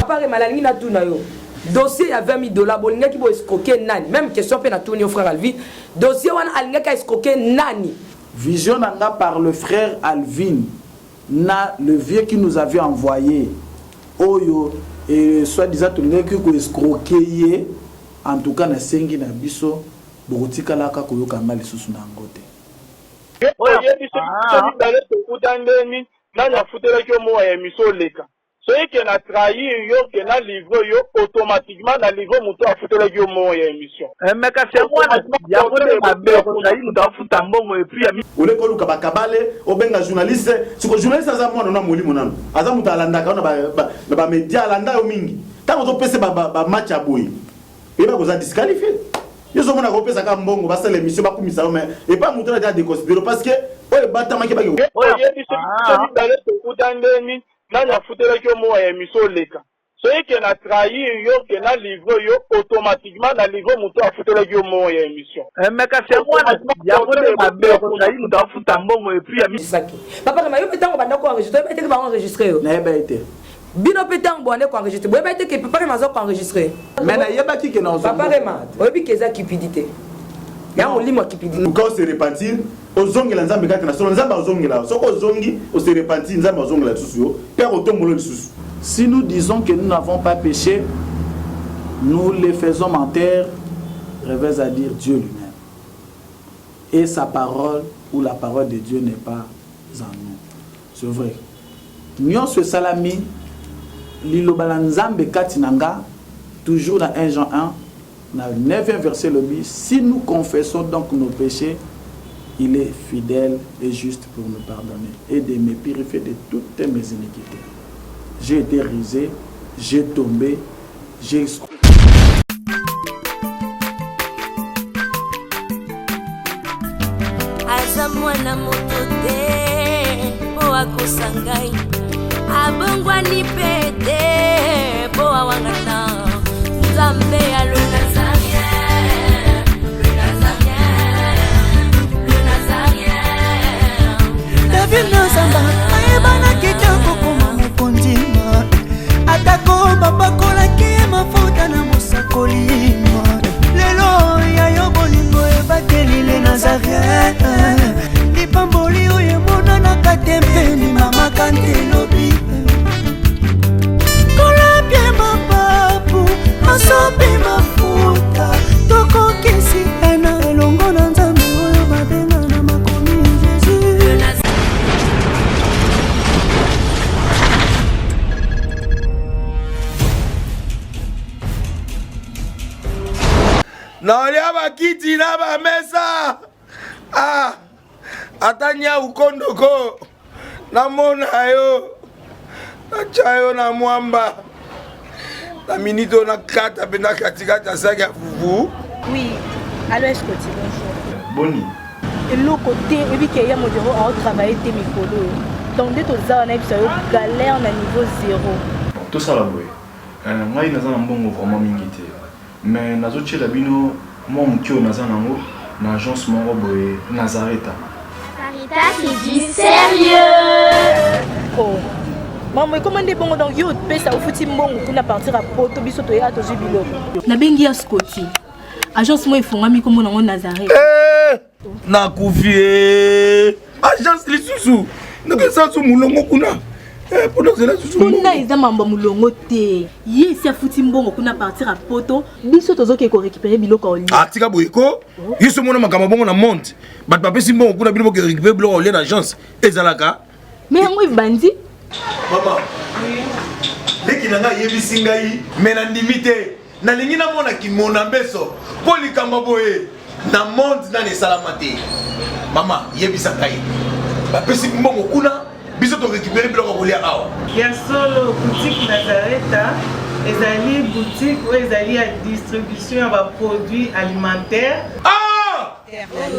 Papa Rema nalingi natuna yo dossier ya 20 000 dollars bolingaki bo escroquer nani? Meme question pe natuni yo frère Alvin, dossier wana alingaki a escroquer nani? Vision na nga par le frère Alvine na le vieux qui nous avait envoye oyo soit disant tolingaki ko escroquer ye en tout cas nasengi na biso bokotikalaka koyoka nga lisusu na yango te. Oyebi soki biso mibale tokuta ndeni nani afutelaki yo mowa ya emission oleka soki ke na trahir yo ke na livre yo automatiquement na livre mutu afutelaki yo mbongo ya emission. Eh, mais kasi yango wana yango nde mabe okotrahi moto afuta mbongo epuis ya oleki oluka bakabale obenga journaliste siko journaliste aza mwana na molimo nano aza moto alandaka yo na bamedia alanda yo mingi ntango ozopesa bamatch ya boye eyeba koza disqualifie yo ozomona kopesa kaka mbongo basala émission bakumisa yo mais epa moto na deconsidere parce que oyo ebatamaki bake oyebi soki biso mibale tokuta ndeni nani afutelaki yo mowa ya emission oleka soki ke na trahir yo ke na livre yo automatiquement na livre moto afutelaki yo mbongo ya emission. Eh, mais kasi yango wana yango nde mabe okotrahi moto afuta mbongo epuis ya saki papa kama yo mpe ntango banda ko enregistre oyeba te ke bango enregistre yo nayeba ye te bino mpe ntango bande ko enregistre boyeba te ke papa rema aza ko enregistre mais nayebaki ke na papa rema oyebi ke eza cupidité ya molimo ya cupidité luka ose repentir ozongela nzambe kati na solo nzambe azongela yo soki ozongi ose repentir nzambe azongela lisusu yo mpe akotombola yo lisusu Si nous disons que nous n'avons pas péché, nous les faisons mentir, revers à dire Dieu lui-même. Et sa parole ou la parole de Dieu n'est pas en nous. C'est vrai. Nyonso esalami liloba na Nzambe kati na nga toujours na 1 Jean 1 na 9e verset elobi si nous confessons donc nos péchés il est fidèle et juste pour nous pardonner et de me purifier de toutes mes iniquités. J'ai été rusé, j'ai tombé, j'ai aza mwana moto te mpo akosa ngai abongwani mpe te mpo awangana nzambe ya le nazarien le nazarien le nazarien David Nazamba ayebanaki te kokoma mokonzi atako bapakolaki ye mafuta na mosakoli lelo ya yo bolingo ebateli le nazarien lipamboli oyo emonanaka te mpe ndimamaka nte lobi kolapie mapapu asopi mafuta tokokisi ena elongo na nzambe oyo babenga na makomi jesus Naolia bakiti na bamesa ah, ata nyau kondoko namona yo natya yo na mwamba na minute oyo nakata mpenza katikati ya saki ya fufu. Oui, allo Escoti, bonjour. Boni. Eloko te, oyebi ke ya modero ao travailler te mikolo oyo. Donc nde toza wana yebisa yo galère na niveau zero. Bon, tosala boye. Euh, ngai naza na mbongo vraiment mingi te. Mais nazo tiela bino mwa moke oyo naza nango na agence moko boye Nazareta. Sarita c'est du sérieux. Oh. Maman ekoma nde bongo donc yo opesa ofuti mbongo kuna partir ya poto biso toya tozwi biloko. Nabengi ya Scotty. Agence moko efongwami kombo nango Nazareth. Eh, nakufi eh. Agence lisusu nakesa su mulongo kuna eh, mpo nazela susu kuna eza mambo ya mulongo te ye esi afuti mbongo kuna partir ya poto biso tozokende korécupere biloko ya olia ah, tika boye ko oh. ye so mona makambo bongo na monde bato bapesi mbongo kuna bino boke récupere biloko ya olia na agence ezalaka me yango ebandi mama leki na ngai ayebisi ngai me nandimi te Nalingi namona kimona mbeso mpo likambo boye na monde nani esalama te. Mama yebisa ngai, bapesi mbongo kuna, biso to récupérer biloko ya kolia awa. Ya solo, boutique Nazareta ezali boutique oyo ezali ya distribution ya ba produits alimentaires. Ah!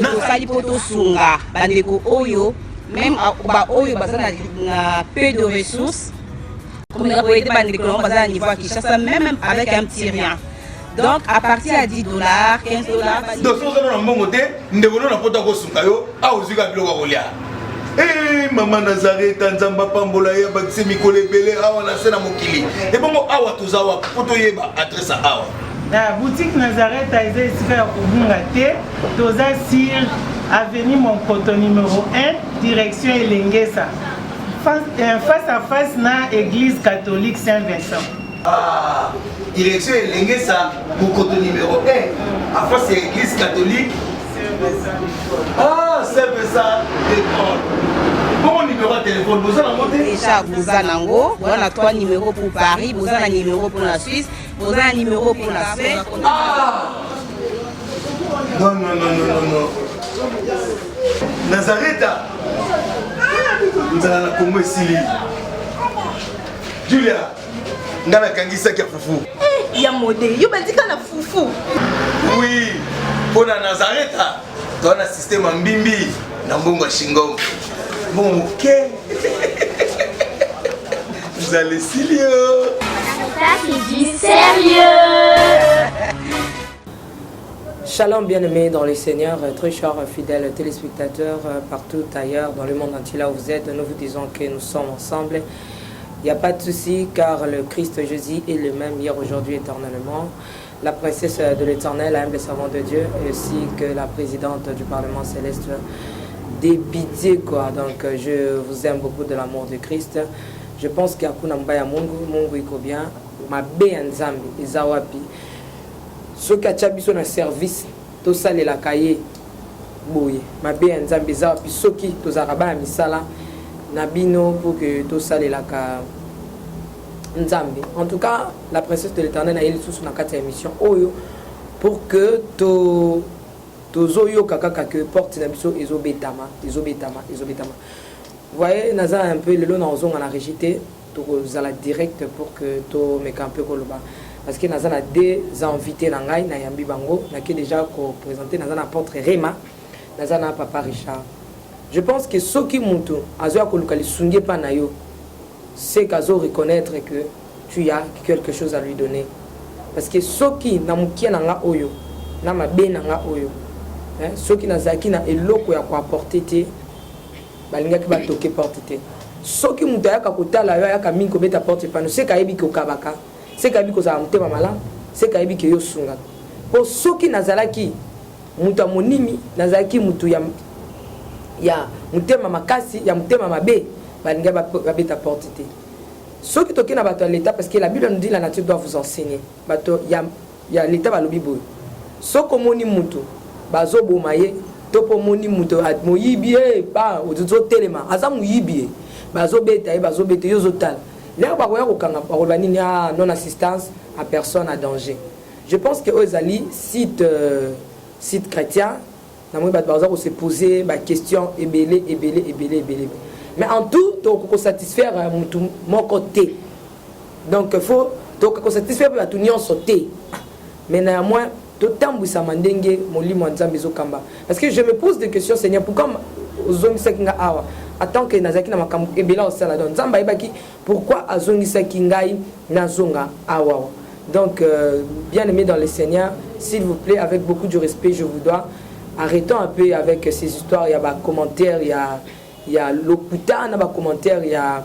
Tosali mpo tosunga bandeko oyo meme baoyo baza na peu de ressources komeka koyede bandeko nango baza na niveau ya Kinshasa meme avec un petit rien donc à partir ya 10 dollars 15 dollars donc soki oza na mbongo te ndeko no na poto akosunga yo awa ozwi kaka biloko ya kolia. Hey, eh, mama Nazareth, Nzambe apambola ye abakisi mikolo ebele awa na se na mokili. Ebongo awa toza wapi mpo toyeba adresse ya awa? Na boutique Nazareth eza esika ya kobunga te, toza sur avenue Monkoto numéro 1 direction Elengesa face, euh, face à face na église catholique Saint-Vincent. Ah, direction Elengesa Monkoto numéro 1 à face ya église catholique Ah, Saint-Vincent de Paul. Bongo numéro ya téléphone boza nango te? Déjà boza nango, boza na 3 numéros pour Paris, boza na numéro pour la Suisse, boza na numéro pour la Suède. Ah! Non, non, non, non, non, non. Nazareta. Nzala na Congo esili. Julia, nga nakangisaki ya fufu. Eh, ya mode, yo bandika na fufu. Oui, mpo na Nazareta, toza na système ya mbimbi na mbongo ya shingom. Mbongo moke. Nzala esili yo. Ça, c'est du sérieux. Shalom bien-aimés dans le Seigneur, très chers fidèles téléspectateurs partout ailleurs dans le monde entier là où vous êtes, nous vous disons que nous sommes ensemble. Il n'y a pas de souci car le Christ Jésus est le même hier, aujourd'hui, éternellement. La princesse de l'éternel, humble servante de Dieu, ainsi que la présidente du Parlement céleste des pitiés quoi. Donc je vous aime beaucoup de l'amour de Christ. Je pense qu'il y a kuna mbaya Mungu, Mungu iko bien, mabe ya Nzambe eza wapi. Soki atia biso na service tosalelaka ye boye mabe ya Nzambe eza wapi soki tozalaka bana misala na bino pour que tosalelaka Nzambe. En tout cas, la princesse de l'Éternel aye lisusu na kati ya émission oyo pour que to tozoyoka kaka que porte na biso ezobetama ezobetama ezobetama. Vous voyez, naza un peu lelo na ozonga na régie te, tokozala direct pour que tomeka un peu koloba parce que naza na deux invités na ngai nayambi bango nake déjà ko présenter naza na apôtre Rema naza na papa Richard. Je pense que soki mutu azoya koluka lisungi epa na yo c'est qu'azo reconnaître que tu as quelque chose à lui donner parce que soki na mokie na nga oyo na mabe na nga oyo hein, soki nazalaki na eloko ya ko apporter te balingaki ba toquer porte te. Soki moto ayaka kotala yo ayaka mingi kobeta porte epano seke ayebi ke okabaka, seke ayebi kozala motema malamu, seke ayebi ke yo osungaka. Po soki nazalaki moto ya monimi, nazalaki moto ya ya motema makasi, ya motema mabe, balingaki babeta porte te. Soki toke na bato ya l'etat parce que la bible nous dit la nature doit vous enseigner. Bato ya ya l'etat balobi boye soki omoni mutu bazo boma ye to pe omoni mutu moyibi ye ba ozo telema aza moyibi ye bazo beta ye bazo beta yo ozo tala lere bakoya kokanga bakoloba nini ah non assistance à personne à danger je pense que oyo ezali site euh, site chrétien namoni bato baza ko se poser ba question ebele ebele ebele ebele mais en tout tokoki kosatisfaire mutu moko te Donc faut tokoka ko satisfaire pe batu nionso te mais na ya moins totambwisama ndenge molimo ya Nzambe ezokamba parce que je me pose des questions Seigneur pourquoi ozongisaki nga awa en tant que nazalaki na makambo ebele osala donc Nzambe ayebaki pourquoi azongisaki ngai nazonga awa donc euh, bien aimé dans le Seigneur s'il vous plaît avec beaucoup de respect je vous dois arrêtons un peu avec ces histoires il y a ba commentaires il y a ya lokuta na ba commentaires ya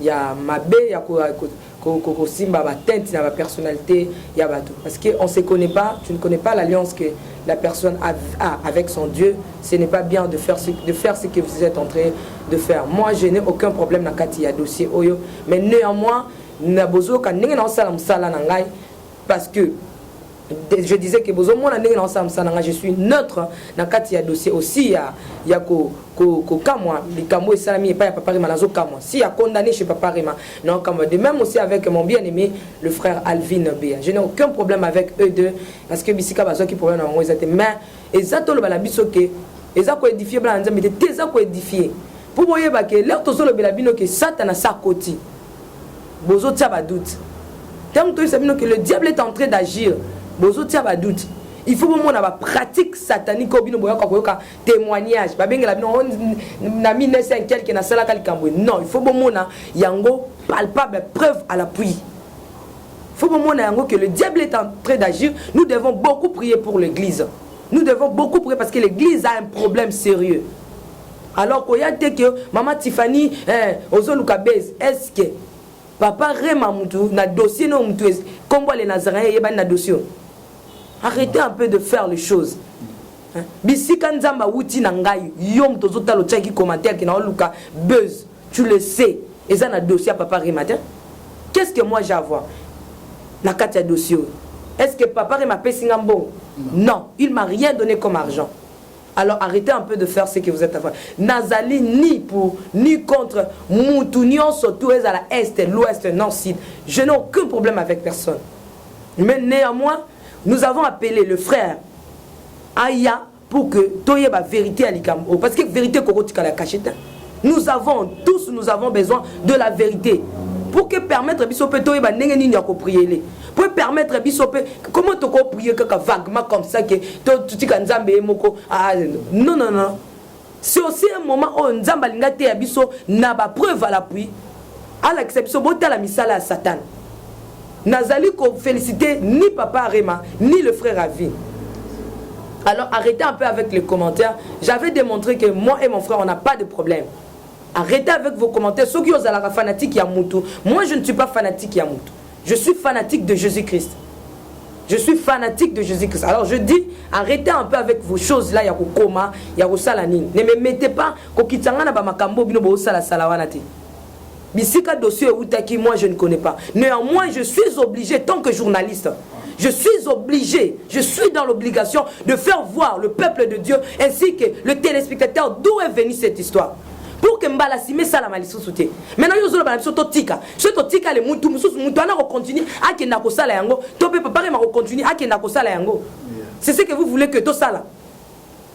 ya mabe ya ko kosimba ba tente na ba personnalité ya bato parce que on se connaît pas tu ne connais pas l'alliance que la personne a, a avec son Dieu ce n'est pas bien de faire ce, de faire ce que vous êtes en train de faire moi je n'ai aucun problème na kati ya dossier oyo mais néanmoins na bozoyoka ndenge naosala mosala na ngai parce que je disais que bozomona ndenge naosala mosala na ngai je suis neutre na kati ya dossier aussi ya, ya kokamwa ko, ko likambo esalami epai ya papa rema nazokamwa si ya condamné chez papa rema naokamwa de même aussi avec mon bien aimé le frère alvin bea je n'ai aucun problème avec eux deux parce que bisika bazwaki problème na bango eza te mais eza toloba na biso ke eza koédifie bana na nzambe te te eza koédifie mpo boyeba ke lere tozolobela bino ke satana sa akoti bozotia ba doute ntango toyebisa bino que le diable est en train d'agir bozotia ba doute il faut bomona ba pratique satanique oyo bino boyoka koyoka témoignage babengela bino oh, na 1900 quelque nasalaka likambo non il faut bomona yango palpable preuve à l'appui il faut bomona yango que le diable est en train d'agir nous devons beaucoup prier pour l'église nous devons beaucoup prier parce que l'église a un problème sérieux. Alors koya te ke mama Tiffany eh, ozoluka base est-ce que papa Rema mutu na dossier no mutu kombo le Nazaréen eyebani na dossier Arrêtez un peu de faire les choses. Hein? Bisika nzamba wuti na ngai yo mutu ozotala otiaki commentaire ke na oluka buzz tu le sais eza na dossier ya papa Rema te qu'est-ce que moi j'ai à voir na kati ya dossier oyo est-ce que papa Rema apesi nga mbongo non il m'a rien donné comme argent Alors arrêtez un peu de faire ce que vous êtes à faire. Nazali ni pour ni contre mutu nyonso tout ezala est, l'ouest, nord, sud. Je n'ai aucun problème avec personne. Mais néanmoins, nous avons appelé le frère Aya pour que toyeba vérité ya likambo parce que vérité kokotikala caché te. Nous avons tous nous avons besoin de la vérité pour que permettre biso pe toyeba ndenge nini ya kopriele pour permettre biso pe comment toko prier kaka vaguement comme ça que totika nzambe ye moko ah, non non non c'est aussi un moment oyo nzambe alinga teya biso na bapreuve à l'appui alakisa biso botala misala ya satana nazali koféliciter ni papa Arema ni le frère Avi alors arrêtez un peu avec les commentaires j'avais démontré que moi et mon frère on n'a pas de problème arrêtez avec vos commentaires soki ozalaka fanatique ya mutu moi je ne suis pas fanatique ya mutu je suis fanatique de Jésus-Christ je suis fanatique de Jésus-Christ. Alors je dis, arrêtez un peu avec vos choses là, ya kokoma, ya kosala nini. Ne me mettez pas kokitanga na ba makambo bino bo sala sala wana te. Bisika dossier eutaki, moi je ne connais pas. Néanmoins, je suis obligé, tant que journaliste, je suis obligé, je suis dans l'obligation de faire voir le peuple de Dieu ainsi que le téléspectateur d'où est venue cette histoire. Pour que mbala sime esalama lisusu te. Maintenant yo ozoloba na biso totika. Soki totika le mutu mosusu mutu wana akocontinue akenda kosala yango to mpe papa Rema akocontinue akenda kosala yango. C'est ce que vous voulez que tosala.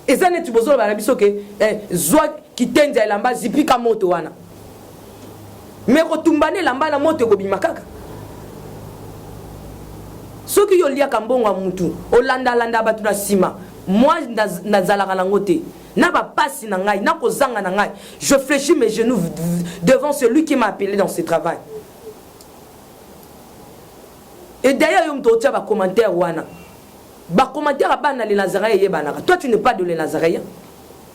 Eza neti bozoloba na biso ke eh, zwa kitendi ya elamba zipika moto wana. Mais kotumba na elamba na moto ekobima kaka. Soki yo oliaka mbongo ya mutu, olandalanda bato na nsima, moi nazalaka nango te. Na ba pasi na ngai, na kozanga na ngai, je fléchis mes genoux devant celui qui m'a appelé dans ce travail. Et d'ailleurs, yo moto otia ba commentaire wana. Ba commentaire ya bana le Nazaréen eyebanaka. Toi tu n'es pas de le Nazaréen.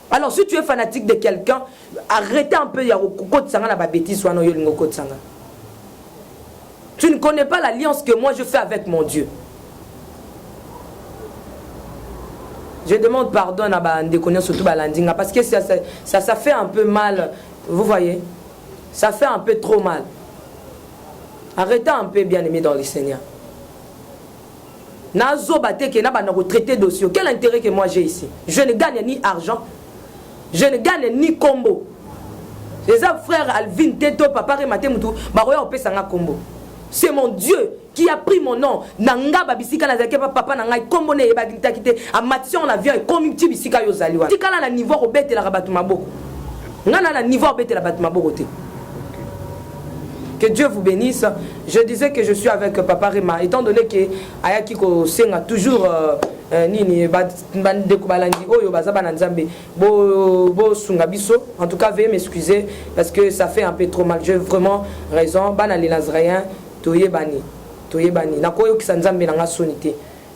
Alors si tu es fanatique de quelqu'un, arrêtez un peu ya kokotisa nga na ba bêtises wana oyo olingi okotisa nga. Tu ne connais pas l'alliance que moi je fais avec mon Dieu. Je demande pardon à ba ndeko nyonso tout balandi nga parce que ça, ça, ça, ça fait un peu mal. Vous voyez? Ça fait un peu trop mal. Arrêtez un peu bien-aimé dans le Seigneur. Nazoba te ke nabanda ko traiter dossier. Quel intérêt que moi j'ai ici? Je ne gagne ni argent, je ne gagne ni kombo. Eza frère Alvin te to papa Rema te mutu bakoya kopesa nga kombo. C'est mon Dieu qui a pris mon nom na nga ba bisika nazalaki pa papa na ngai kombo ne eyebaki te amatisi yango na avion ekomi ti bisika yo ozali wana. Tikala na niveau kobetelaka bato maboko. Nga na na niveau kobetela bato maboko te. Que Dieu vous bénisse. Je disais que je suis avec Papa Rema, étant donné que ayaki kosenga toujours euh, euh, nini bandeko balandi oyo baza bana Nzambe bo bo sunga biso. En tout cas, veuillez m'excuser parce que ça fait un peu trop mal. J'ai vraiment raison. Bana les Nazaréens, toyebani, toyebani. Nakoyokisa Nzambe na nga soni te.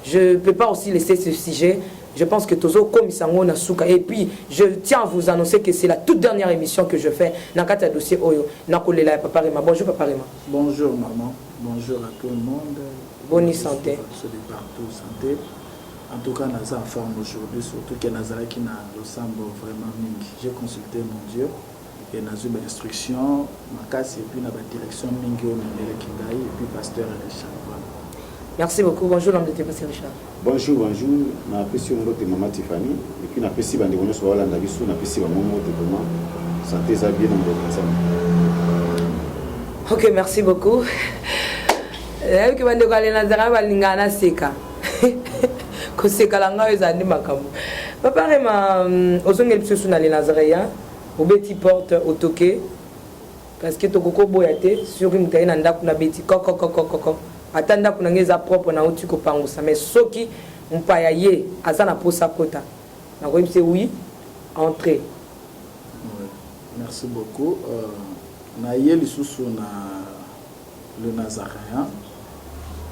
Je peux pas aussi laisser ce sujet. Je pense que tozo komisa ngo na suka. Et puis, je tiens à vous annoncer que c'est la toute dernière émission que je fais na kati ya dossier oyo na kolela ya Papa Rema. Bonjour Papa Rema. Bonjour maman, bonjour à tout le monde. Boni santé. De partout santé. En tout cas, naza en forme aujourd'hui, surtout que nazalaki na losambo vraiment mingi. J'ai consulté mon Dieu et nazwi ba instruction makasi et puis na ba direction mingi oyo namelaki ngai et puis pasteur Richard. Voilà. Merci beaucoup. Bonjour l'homme de Dieu, Pasteur Richard. Bonjour, bonjour. Napesi yo mbote mama Tiffany et puis napesi bandeko nyonso baolanda biso, napesi bango mbote vraiment. Santé eza bien na mboka Nzambe. Ok, merci beaucoup. Nayebi ke bandeko ya Lenazara balingaka naseka. Koseka na ngai ezala nde makambo. Papa Rema, ozongeli biso su na Lenazareya, obeti porte, otoke. Parce que tokoki koboya te soki moto aye na ndako na beti kokokokokoko ata ndako na ngai eza propre nauti kopangusa mais soki mopaya ye aza na posa akota nakoyebisa ye oui entrez. Ouais, merci beaucoup. Euh, na ye lisusu na le Nazaréen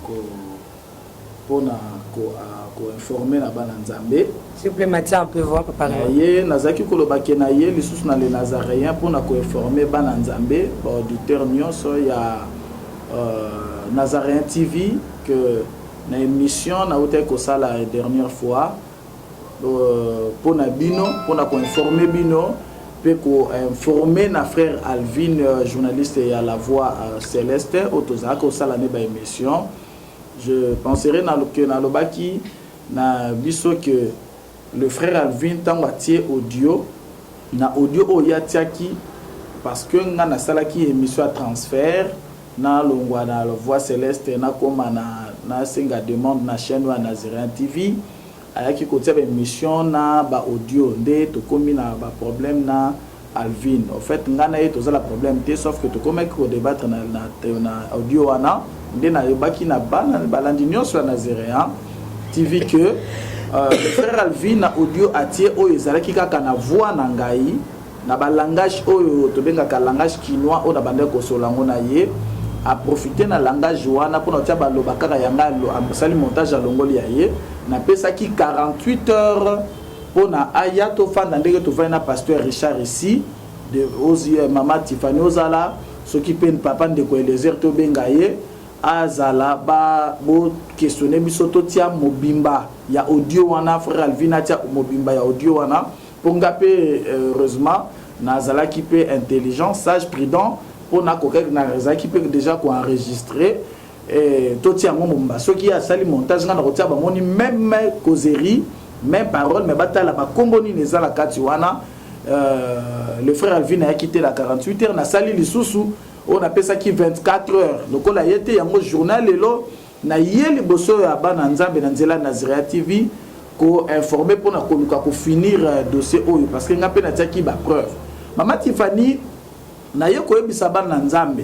ko mpona koinforme na bana Nzambe. S'il vous plaît, Mathieu, un peu voir, papa. Na ye nazalaki koloba ke na ye lisusu na le Nazaréen mpona koinforme bana Nzambe, baauditeur nyonso ya Nazaréen TV, que na émission nautaki kosala dernière fois mpona bino, mpona koinforme bino mpe koinforme na frère Alvin, journaliste ya La Voix Céleste, oyo tozalaki kosala ne baémission. Je penserai na ke nalobaki na biso que le frère Alvin, ntango atie audio, na audio oyo ye atiaki, parce que nga nasalaki émission ya transfert, nalongwa na La Voix Céleste, nakóma na nasenga demande na chaîne oyo ya Nazaréen TV. Ayaki kotia baémission na baaudio, nde tokómi na baproblème na Alvin. En fait, nga na ye tozala problème te, sauf que tokomaki kodébattre na audio wana. Nde nayebaki na bana balandi nyonso ya Nazaréen TV que le frère Alvin, na audio atie oyo, ezalaki kaka na voix na ngai, na balangage oyo tobengaka langage kinois, oyo na bandaki kosola yango na ye. Aprofite na langage wana mpona kotia baloba kaka ya ngai, asali montage, alongoli ya ye. Napesaki 48 heures mpona aya tofanda ndenge tovandi na pasteur Richard ici de ozi, mama Tiffany ozala, soki mpe papa ndeko Elezer, tobenga ye azala, ba boquestionne biso, totia mobimba ya audio wana. Frère Alvin atia mobimba ya audio wana, mpo nga mpe, heureusement, nazalaki mpe intelligent, sage, prudent, mpo nakokaki, nazalaki mpe déjà koenregistre. Totia yango mobimba. Soki asali montage, nga na kotia, bamoni même causerie, même parole, mais batala bakombo nini eza na kati wana. Le frère Alvin ayaki te na 48 heures. Nasali lisusu oyo napesaki 24 heures, lokola ye te. Yango journal lelo na ye liboso ya bana Nzambe na nzela Nazirea TV, koinforme mpona koluka kofinir dossier oyo, parce que nga mpe natiaki bapreuve. Mama Tiffany, naye koyebisa bana Nzambe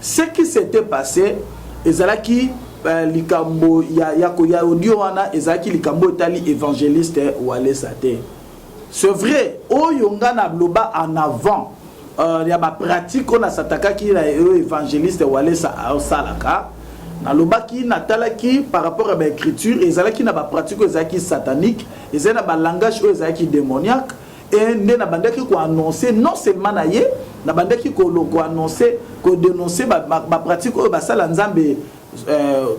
ce qui s'était passé. Ezalaki likambo ya audio wana, ezalaki likambo etali évangéliste Walesa te. C'est vrai, oyo nga na loba en avant ya bapratique oyo nasatakaki na oyo évangéliste Walesa aosalaka, nalobaki, natalaki par rapport ya baécriture, ezalaki na bapratique oyo ezalaki satanique, ezali na balangage oyo ezalaki démoniaque. E nde nabandaki koannonce non seulement na ye, nabandaki koannonce, kodénonce bapratique oyo basala Nzambe.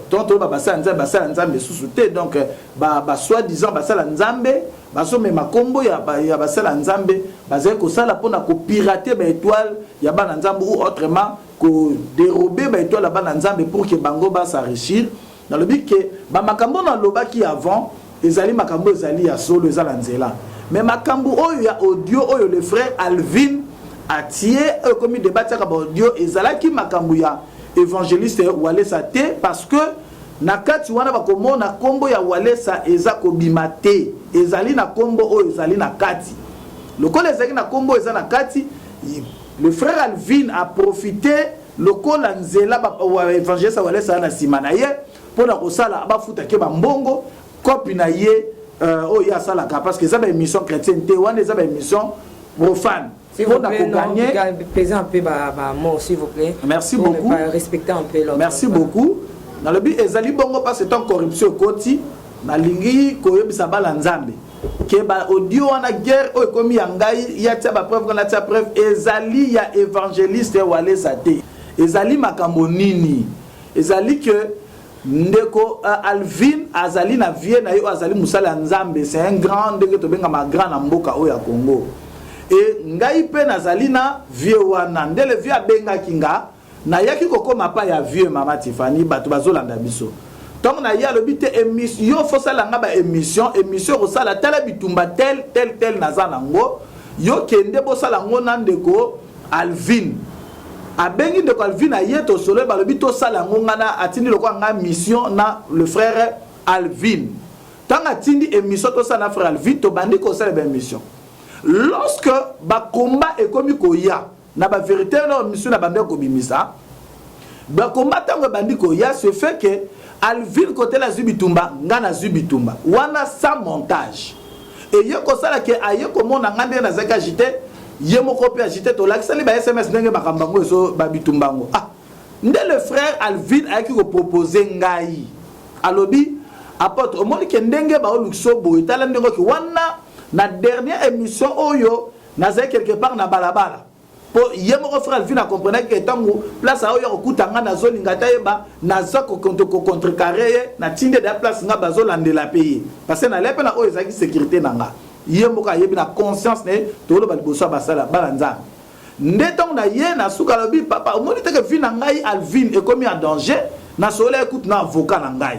Tant oyo basala Nzambe, basala Nzambe susu te. Donc basoi-disant basala Nzambe, bazomema nkombo ya basala Nzambe, bazali kosala mpona kopirate baétoile ya bana Nzambe, ou autrement kodérobe baétoile ya bana Nzambe pour ke bango bas'enrichir. Nalobi ke bamakambo nalobaki avant ezali makambo ezali ya solo, eza na nzela. Mais makambo oyo ya audio oyo le frère Alvin atie, oyo ekomi débat, tiaka baaudio, ezalaki makambo ya évangéliste Walesa te, parce que na kati wana bakomona nkombo ya Walesa eza kobima te. Ezali na nkombo oyo ezali na kati. Lokola ezalaki na nkombo eza na kati, le frère Alvin a profité lokola nzela évangéliste Walesa na nsima na ye mpona kosala bafutaki bambongo kopi na ye oyo ye asalaka, parce que eza baémission chrétienne te wana, eza baémission profane. S'il vous plaît, non, pesez un peu ba, ba mot, s'il vous plaît. Merci beaucoup. Respecter un peu l'autre. Merci beaucoup. Nalobi ezali bongo parce que tant corruption ekoti, nalingi koyebisa bala Nzambe ke ba audio wana, guerre oyo ekomi ya ngai, ya tia bapreuve, kana tia preuve, ezali ya évangéliste Walesa te. Ezali makambo nini? Ezali ke ndeko Alvin azali na vie na ye oyo azali mosala ya Nzambe, c'est un grand, ndenge tobengama grand na mboka oyo ya Congo. E ngai mpe nazali na vie wana. Nde le vieux abengaki nga, nayaki kokóma pa ya vieux. Mama Tifani, bato bazolanda biso, ntango na ye alobi te, yo fosala nga baémission, émission kosala, tala bitumba tel tel tel naza nango, yo kende bosala yango na ndeko Alvin. Abengi ndeko Alvin, aye, tosolo, balobi tosala yango. Nga na atindi lokola nga mission na le frère Alvin. Ntango atindi émission tosala na frère Alvin, tobandi kosala baémission. Lorsque bakomba ekomi koya na bavérité na mission na bandi kobimisa bakomba, ntango ebandi koya, ce fait que Alvin kotela azwi bitumba, nga nazwi bitumba wana sans montage. Eye kosala ke aye komona nga ndenge nazalaki agité, ye moko mpe agité, tolakisani ba SMS ndenge makambo yango ezo babitumba yango. Ah, nde le frère Alvin ayaki kopropose ngai, alobi Apotre, omoni ke ndenge baolukisa yo boye, tala ndenge oke wana na dernière émission oyo nazali quelque part na balabala. Po ye moko frère Alvin a comprenaki ke ntango place aoyo akokuta nga nazolinga ata yeba naza ko contrecarrer ye, natindi ye deja place nga bazolandela mpe ye parce que nalai mpe na oyo ezalaki sécurité na nga. Ye moko ayebi na conscience na ye, toloba liboso ya basala bana Nzambe. Nde ntango na ye na suka alobi papa omoni te ke vie na ngai Alvin ekomi en danger, nasolola ye kutu na avocat na ngai.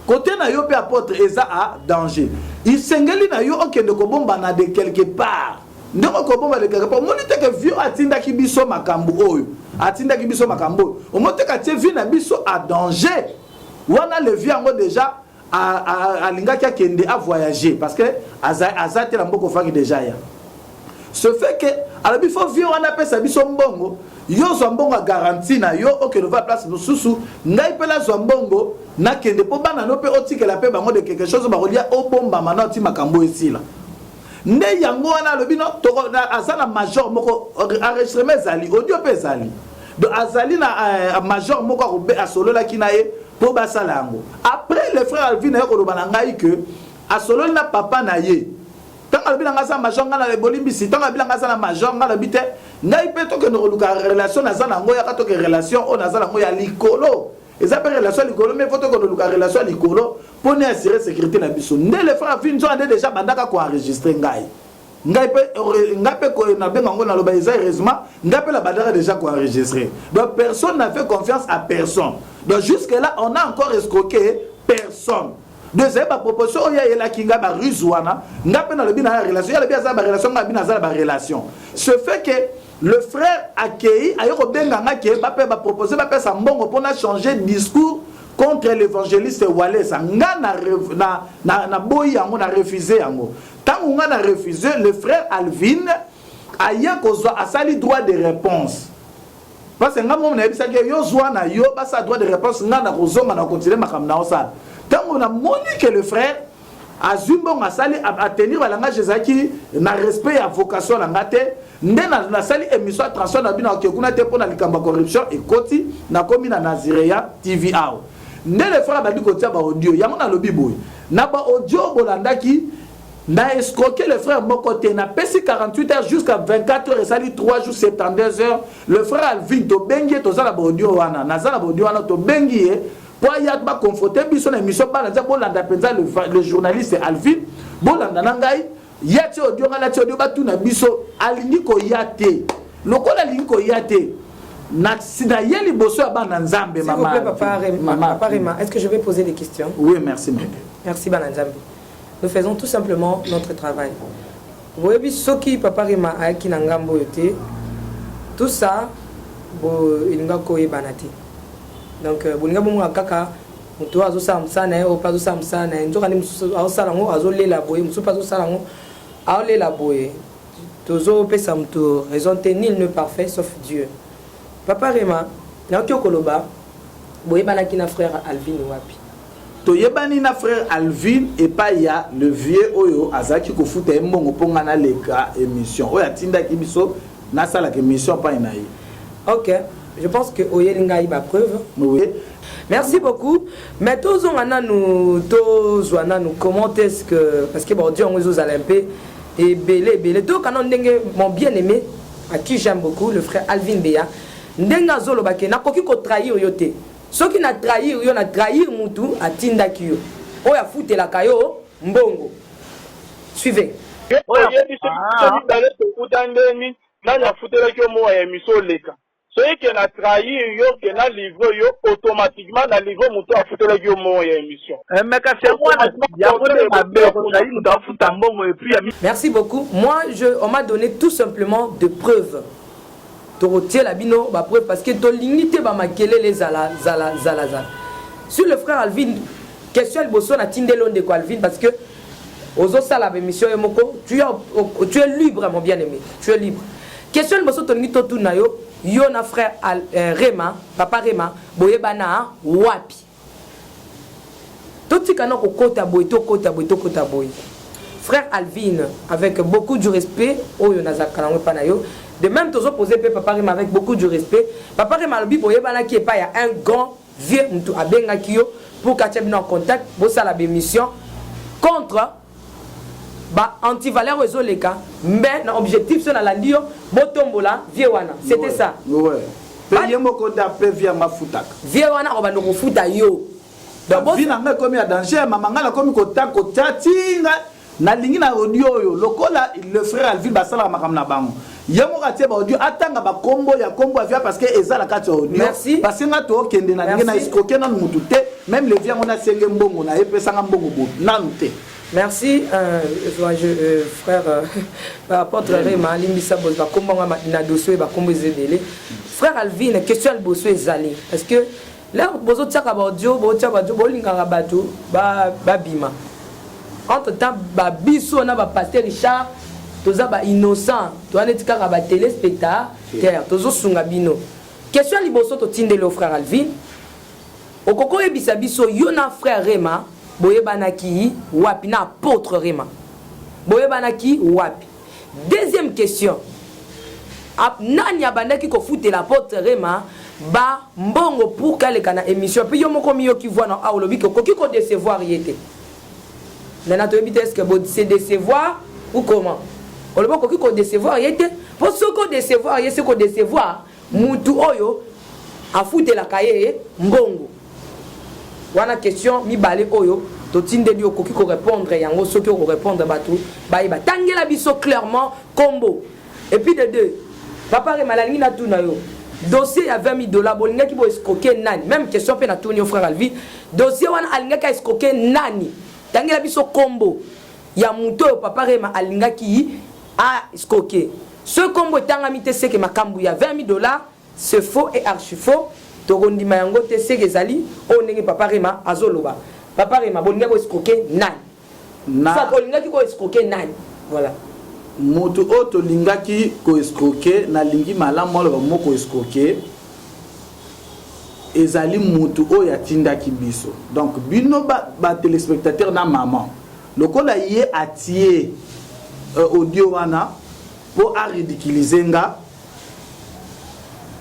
Kote na yo mpe apotre eza a danger, isengeli na yo okende kobombana de quelque part. Ndenge okobomba de quelque part, omoni te ke vieux atindaki biso makambo oyo, atindaki biso makambo oyo, omoni te ke atie vie na biso a danger. Wana le vieux yango dejà alingaki akende a voyager parce que aza te na mboka ofaki dejà ya. Ce fait que alobi faut vieux wana apesa biso mbongo, yo ozwa mbongo ya garantie na yo okende ova place mosusu, ngai mpe nazwa mbongo nakende mpo bana no mpe otikela mpe bango de quelque chose bakolia, obombama na oti makambo esila. Nde yango wana alobi no toko, na, aza na major moko enregistrement ezali audio mpe ezali, donc azali na major moko asololaki na ye mpo basala yango. Après le frère Alvin aye koloba na ngai que asololi na papa na ye. Ntango alobi na ngai aza major, ngai na bolimbisi, ntango alobi na ngai aza na major, ngai alobi te ngai mpe tokende koluka relation naza na yango, yaka toke relation oyo naza na yango ya likolo, eza mpe relation ya likolo, mais faut tokende koluka relation ya likolo mpo ne assurer sécurité na biso. Nde le frère Alvin nzoka nde déjà bandaka koenregistre ngai, ngai mpe, ngai mpe nabenga yango naloba eza heureusement ngai mpe nabandaka déjà koenregistrer. Donc personne n'a fait confiance à personne, donc jusque là on a encore escroqué personne. Donc ezali baproposition oyo ayelaki ngai baruse wana, ngai mpe nalobi na relation, ye alobi aza barelation, ngai abi naza na barelation. Ce fait que le frère akei aye kobenga ngai ke bape bapropose bapesa mbongo mpona changer discours contre l'évangéliste Walesa. Nga na boyi yango, na refuse yango. Ntango nga na refuse, le frère Alvin aye kozwa asali droit de réponse, parce que nga momo nayebisaki yo zwa na yo basala droit de réponse, nga na kozonga na continuer makambo na osala. Ntango namoni ke le frère azwi mbongo asali atenir balangage ezalaki na respect ya vocation na nga te, nde nasali émission ya transfert na bino ake kuna te mpo na likambo ya corruption ekoti, nakomi na Nazirea TV awa. Nde le frère abandi kotia baaudio yango, nalobi boye na baaudio bolandaki na escroquer le frère moko te. Napesi 48 heures jusqu'à 24 heures, esali 3 jours, 72 heures. Le frère Alvin tobengi ye, toza na baaudio wana, naza na baaudio wana, tobengi ye po aya baconfronte biso na émission. Bana nza bolanda mpenza le journaliste Alvin, bolanda na ngai, ya ti audio, ngai nati audio, batuna biso alingi koya te. Lokola alingi koya te na ye liboso ya bana Nzambe. S'il vous plaît, papa Rema, papa Rema, est-ce que je vais poser des questions? Oui, merci mama. Merci bana Nzambe. Nous faisons tout simplement notre travail. Boyebi soki papa Rema ayaki na ngambo oyo te, tout ça bo elinga koyebana te. Donc bolinga bomona kaka moto oyo azosala mosala na ye, oyo mpe azosala mosala na ye, nzoka nde mosusu azosala yango azolela boye, mosusu mpe azosala yango aolela boye. Tozopesa moto raison te, nul n'est parfait sauf Dieu. Papa Rema, nayoki okoloba boyebanaki na frère Alvin wapi? Toyebani na frère Alvin epai ya le vieux oyo azalaki kofuta ye mbongo mpo ngai naleka émission oyo atindaki biso nasalaka émission epai na ye. Ok, je pense que oyeli ngai bapreuve. Oui. Merci beaucoup. Mais tozonga nanu, tozwa nanu comment est-ce que, parce que baaudio yango ezozala un peu ebele ebele, toyoka nanu ndenge mon bien-aimé à qui j'aime beaucoup, le frère Alvin Beya, ndenge azoloba ke nakoki kotrahir yo te. Soki na trahir yo, na trahir mutu atindaki yo, oyo afutelaka yo mbongo. Suivez. Oyebi soki mibale tokuta ndeni nani afutelaki yo mowa ya émission oleka, soki ke na trahir yo ke na livre yo, automatiquement na livre moto afutelaki yo mowa ya émission. Mais kasi yango wana yango nde mabe, okotrahir moto afuta mbongo et puis ya Merci beaucoup. Moi, je on m'a donné tout simplement de preuves. Tokotiela bino bapreuve parce que tolingi te bamakelele ezala zala zala zala. Sur le frère Alvin, question ya liboso natindeli yo ndeko Alvin, parce que ozosala baémission yo moko, tu es libre, mon bien aimé, tu es libre. Question ya liboso tolingi totuna yo, yo na frère Rema, papa Rema, boyebana wapi? Totika na kokota boye, tokota boye, tokota boye. Frère Alvin, avec beaucoup du respect oyo nazalaka nango epai na yo, de même tozopose mpe papa Rema avec beaucoup du respect. Papa Rema alobi boyebanaki epai ya un grand Vieux mutu abengaki yo pour qu'atia bino en contact bosala ba émission contre ba antivaleur oyo ezoleka mbe na objectif so nalandi yo botombola vieux wana c'était ça. Ouais. Pe ye moko nde ape vie yango afutaka. Vieux wana akobanda kofuta yo. Donc vie na ngai ekomi ya danger mama ngai nakomi kota kotia ti ngai nalingi na audio oyo lokola le frère Alvin basalaka makambo na bango ye moko atie ba audio atanga ba kombo ya kombo ya via parce que eza na kati ya audio Merci. parce que nga tookende na ndenge na escroquer nanu mutu te même le viango nasenge mbongo na ye pesanga mbongo bo nanu te. Merci euh, je, euh, frère euh, par rapport à Rema limbisa boz bakombo nga na dossier bakombo eza ebele frère Alvin question ya liboso ezali parce que L'heure bozo tiaka ba audio, bo tia ba audio, bo lingaka batu ba ba bima. Entre temps ba biso na ba pasteur Richard toza ba innocent, toza neti kaka ba téléspectateur, tozo sunga bino. Question ya liboso totindeli yo frère Alvin, okoki oyebisa biso yo na frère Rema boyebanaki wapi na apôtre Rema? Boyebanaki wapi? Deuxième question, nani abandaki kofutela apotre Rema ba mbongo pour qu'aleka na emission puis yo moko omiyoki voix na awa olobi ke okoki ko decevoir ye te. Maintenant toyebi te est-ce que bo se decevoir ou comment? Olobi okoki ko decevoir ye te po soki o decevoir ye se ko decevoir Mutu oyo afutelaka ye mbongo. Wana question mibale oyo totindeli yo okoki ko repondre yango soki oko repondre batu bayeba. Tangela biso clairement kombo. Et puis de deux, papa Rema nalingi natuna yo dossier ya 20 000 dollars bolingaki bo escroquer nani? Meme question pe natuni yo frère Alvin, dossier wana alingaki a escroquer nani? Tangela biso kombo ya mutu oyo papa Rema alingaki a escroquer. Soki kombo etangami te seke makambu ya 20.000 dollars ce faux et archi faux tokondima yango te seke ezali oyo ndenge papa rema azoloba papa rema bolingaki ko escroquer nani Na soit olingaki ko escroquer nani voilà. Mutu oyo tolingaki ko escroquer nalingi malamu aloba mot ko escroquer ezali mutu oyo atindaki biso donc bino ba, ba telespectateurs na maman Lokola ye atie audio wana po a ridiculiser nga,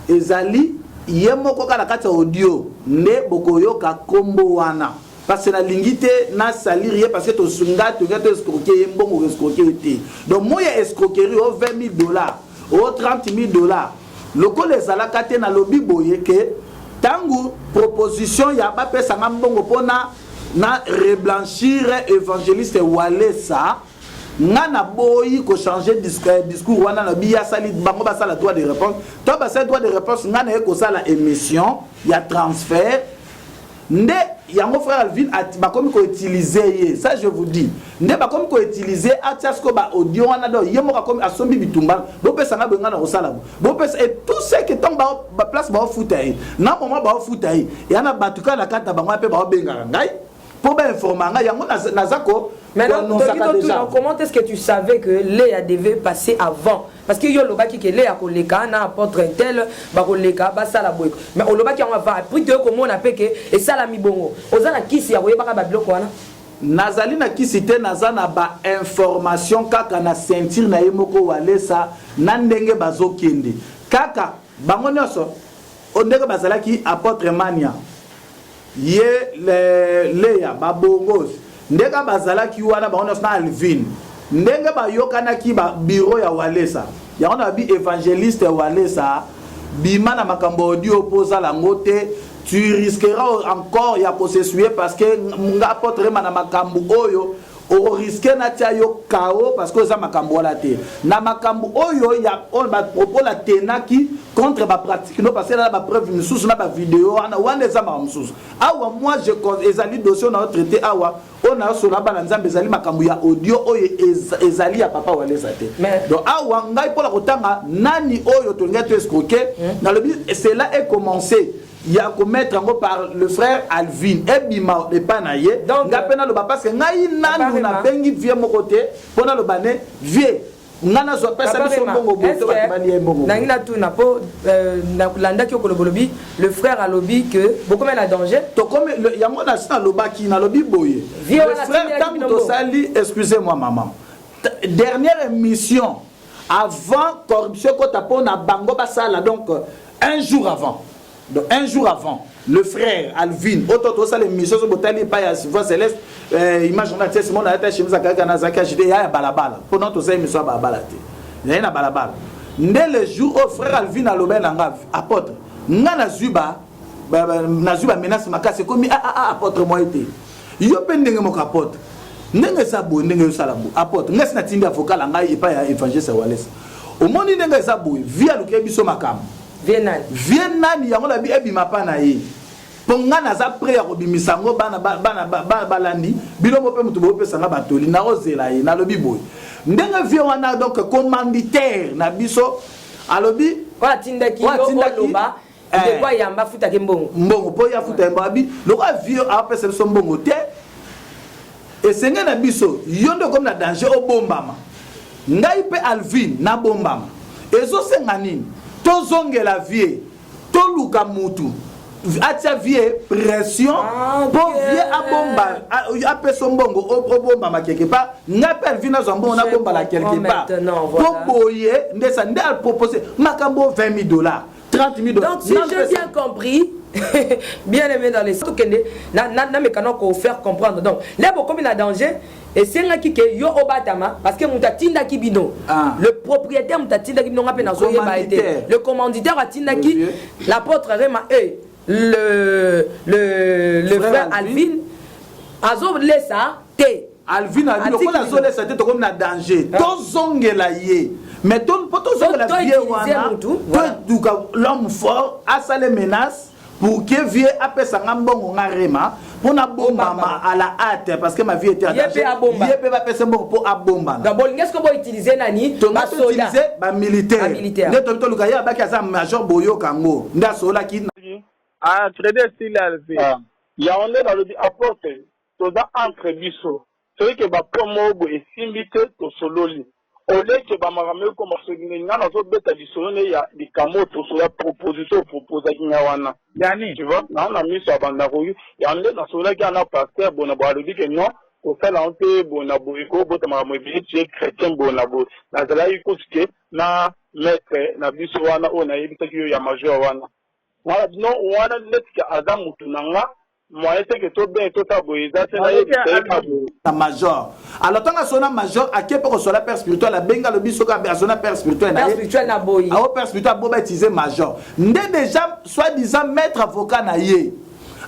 ezali ye moko kaka na kati ya audio nde bokoyoka kombo wana. Parce que nalingi te na salir ye parce que nga tolingi to escroquer ye mbongo ko escroquer ye te. Donc mot ya escroquerie o 20 000 dollars, o 30 000 dollars, lokola ezalaka te nalobi boye que tangu proposition ya bapesa nga mbongo po na na reblanchir evangeliste Walesa nga na boyi ko changer eh, discours wana na biya sali bango basala droit de réponse to basali droit de réponse nga na ye kosala émission ya transfert nde yango frère Alvin bakomi ko utiliser ye ça je vous dis nde bakomi ko utiliser atia siko ba audio wana donc ye moko akomi asombi bitumba bopesa nga boye nga na kosala bo bopesa et tout ce que ntango ba place baofuta ye na moment baofuta ye ya na bato kaka na kati na bango mpe baobengaka ngai mpo bainforma ngai yango naza ko Maintenant, comment est-ce que tu savais que Léa devait passer avant Parce que yo lobaki que Léa koleka na apôtre tel bakoleka basala boye. Mais olobaki yango avant après to komona pe que esala mibongo. Oza na kisi ya koyebaka ba biloko wana? Nazali na kisi te naza na ba information kaka na ceinture na ye moko walesa na ndenge bazo kende kaka bango nionso ndenge bazalaki apotre mania ye le, leya ba bongos ndenge bazalaki wana bango nionso na alvine ndenge bayokanaki ba bureau ya walesa yango na bi evangeliste walesa bima na makambo audio mpo ozala yango te tu risqueras encore ya ko s'essuyer parce que nga apôtre rema na makambo oyo okoriske natia yo kao parce que oza makambo wana te na makambo oyo ya oyo bapropos la tenaki contre bapratique no parce que na bapreuve misusu na bavideo wana wana eza makambo mosusu awa moi je ezali dossier na yo traité awa oyo nayosola bana nzambe ezali makambo ya audio oyo ezali ya papa walesa te donc awa ngai mpo na kotanga nani oyo tolingaki to escroke hmm? nalobi cela est commencé ya komettre yango par le frère alvin ebima epai na ye ngai mpe naloba parce que ngai nanu nabengi vie moko te mpo naloba ne vie nga nazwa pesa biso mbongo boye to bato balia ye mbongo nangi natuna mpo euh, nalandaki yo koloba olobi le frère alobi que bokomi na danger tokomi yango nasi nalobaki nalobi boye le frère ntango tosali excusez moi maman dernière émission avant corruption ekota mpo na bango basala donc un jour avant donc un jour avant. Le frère Alvin, oto tosala émission so botali epai ya Voix Céleste, euh, image na tie Simon ayata chemise akaka na zaki agité ya balabala. Mpo na tosala émission ya balabala te. Naye na balabala. Nde le jour oyo frère Alvin alobaki na nga apôtre, nga nazwi ba nazwi ba menace makasi ekomi ah, ah, ah, apôtre moi te. Yo mpe ndenge moko apôtre. Ndenge eza boye ndenge yosala boye apôtre. Nga si natindi avocat na ngai epai ya évangéliste Walesa. Omoni ndenge eza boye, vie alukeli biso makambo. Vie nani? Vie nani yango na bi ebima pa na ye. Po nga naza prêt ya kobimisa yango bana bana bana balandi bino mo pe mutu bopesa nga batoli naozela ye nalobi boye ndenge vie wana donc commanditaire na biso alobi oyo atindaki yo oloba eh. ndeko ayamba afutaki mbongo mbongo mpo ye afuta ye mbongo abi lokola vie apesa biso mbongo te Esenge na biso yo nde okomi na danger obombama ngai pe Alvine nabombama ezosenga nini tozongela vie toluka mutu atia vie pression po vie abomba apesa mbongo obombama quelque part ngai pe Alvine azwa mbongo nabombala quelque part po boye nde sa nde apropose makambo 20 000 dollars 30 000 dollars. Donc si j'ai bien compris, bien aimé dans les tokende na na na mekano ko faire comprendre. Donc là bokomi na danger esengaki ke yo obatama parce que moto atindaki bino ah. le propriétaire moto atindaki bino nga mpe nazoyeba ye te le commanditaire atindaki l'apôtre rema e eh, le, le, le frère alvin azolesa te Alvin alobi lokola azolesa te tokomi na danger ah. tozongela ye mais mpo tozongela vie wana toeduka l'homme fort asale menace pour que vie apesa nga mbongo nga rema mpo nabombama à la hâte parce que ma vie était en danger ye mpe bapesa mbongo mpo abombana donc bolingi est-ce que boutiliser nani basoda bamilitaire nde tobi toluka ye abaki aza major boyoka yango nde asololaki ah crédit esili alve ah. yango nde nalobi apôtre Toza entre biso soki ke ba point moko boye esimbi te tosololi au lieu ke ba makambo ekoma soki nde nga nazo beta lisolo nde ya likambo oyo tosola proposition o proposaki nga wana ya nini tu vois na na miso ya bandako yango nde nasololaki wana na pasteur boye na boye alobi ke non kosala yango te boye na boye ekobota makambo ebele tu es chretien boye na boye nazalaki kutu ke na maître na biso wana oyo nayebisaki yo ya major wana non wana neti ke aza mutu na nga Moyen te que to benga to ta boye eza te na yebisa ye ka boye. Na major. Alors tanga sona major ake pe kosola père spirituel abenga lobi soki azona père spirituel na ye. Père spirituel na boyi. Awo père spirituel aboba utiliser major. Nde déjà soit disant maître avocat na ye.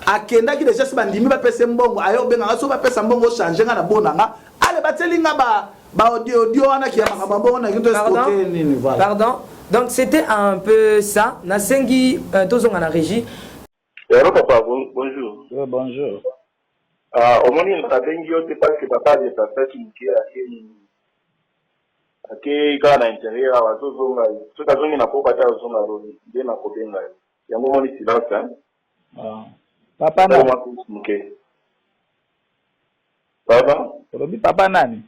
Akendaki déjà si bandimi bapesa mbongo aye obenga nga so bapesa mbongo changer nga na bona nga. Ale batieli nga ba ba audio audio wana ki ya makambo mbongo na kinto escroquer nini voilà. Pardon. Donc c'était un peu ça. Nasengi euh, tozonga na régie. Hello papa, bon, bonjour. Oui, bonjour. Ah, omoni nabengi yo te parce que papa adeplasaki moke akei akei kaka na interieur awa azozonga soki azongi na poko ata azonga lobi nde nakobenga yo yango omoni silence hein? Ah. Papa nani? Moke. Pardon? Olobi papa nani?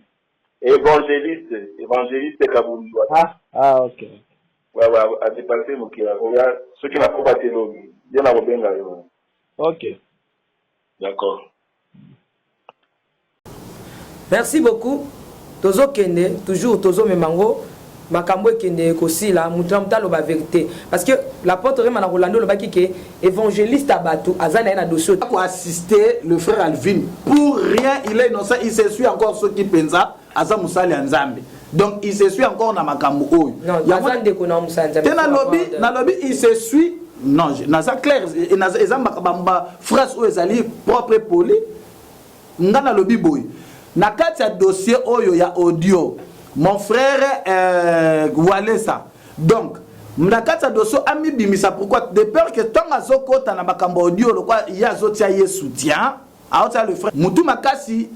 Evangeliste, evangeliste Kabundwa. Ah, ah ok. Ouais, ouais, a dépassé moke akoya soki nakoba te lobi nde nakobenga yo. Ok. D'accord. Merci beaucoup. Tozokende toujours tozomema ngo makambo ekende kosila moto na moto aloba verité parce que l'apôtre rema na kolanda olobaki ke évangéliste ya bato aza na ye na dossier ko assister le frère Alvin pour rien il est innocent il se suit encore soki penza aza mosali ya nzambe donc il se suit encore na makambo oyo aza ndeko na mosali nzambe te nalobi nalobi il se suit non naza clair eza ba phrase oyo ezali propre poli Nga nalobi boye na kati ya dossier oyo ya audio mon frère euh, Walesa donc na kati ya dossier amibimisa pourquoi de peur que ntango azokota na makambo audio lokwa ye azotia ye soutien aotia le frère mutu makasi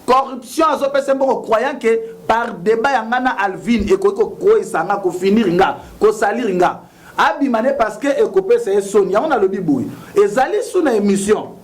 corruption azopesa mbongo croyant que par débat ya nga na Alvin ekoki kokweyisa nga kofinir nga kosalir nga Abima ne parce que ekopesa ye soni. Yango nalobi boye. Ezali su na émission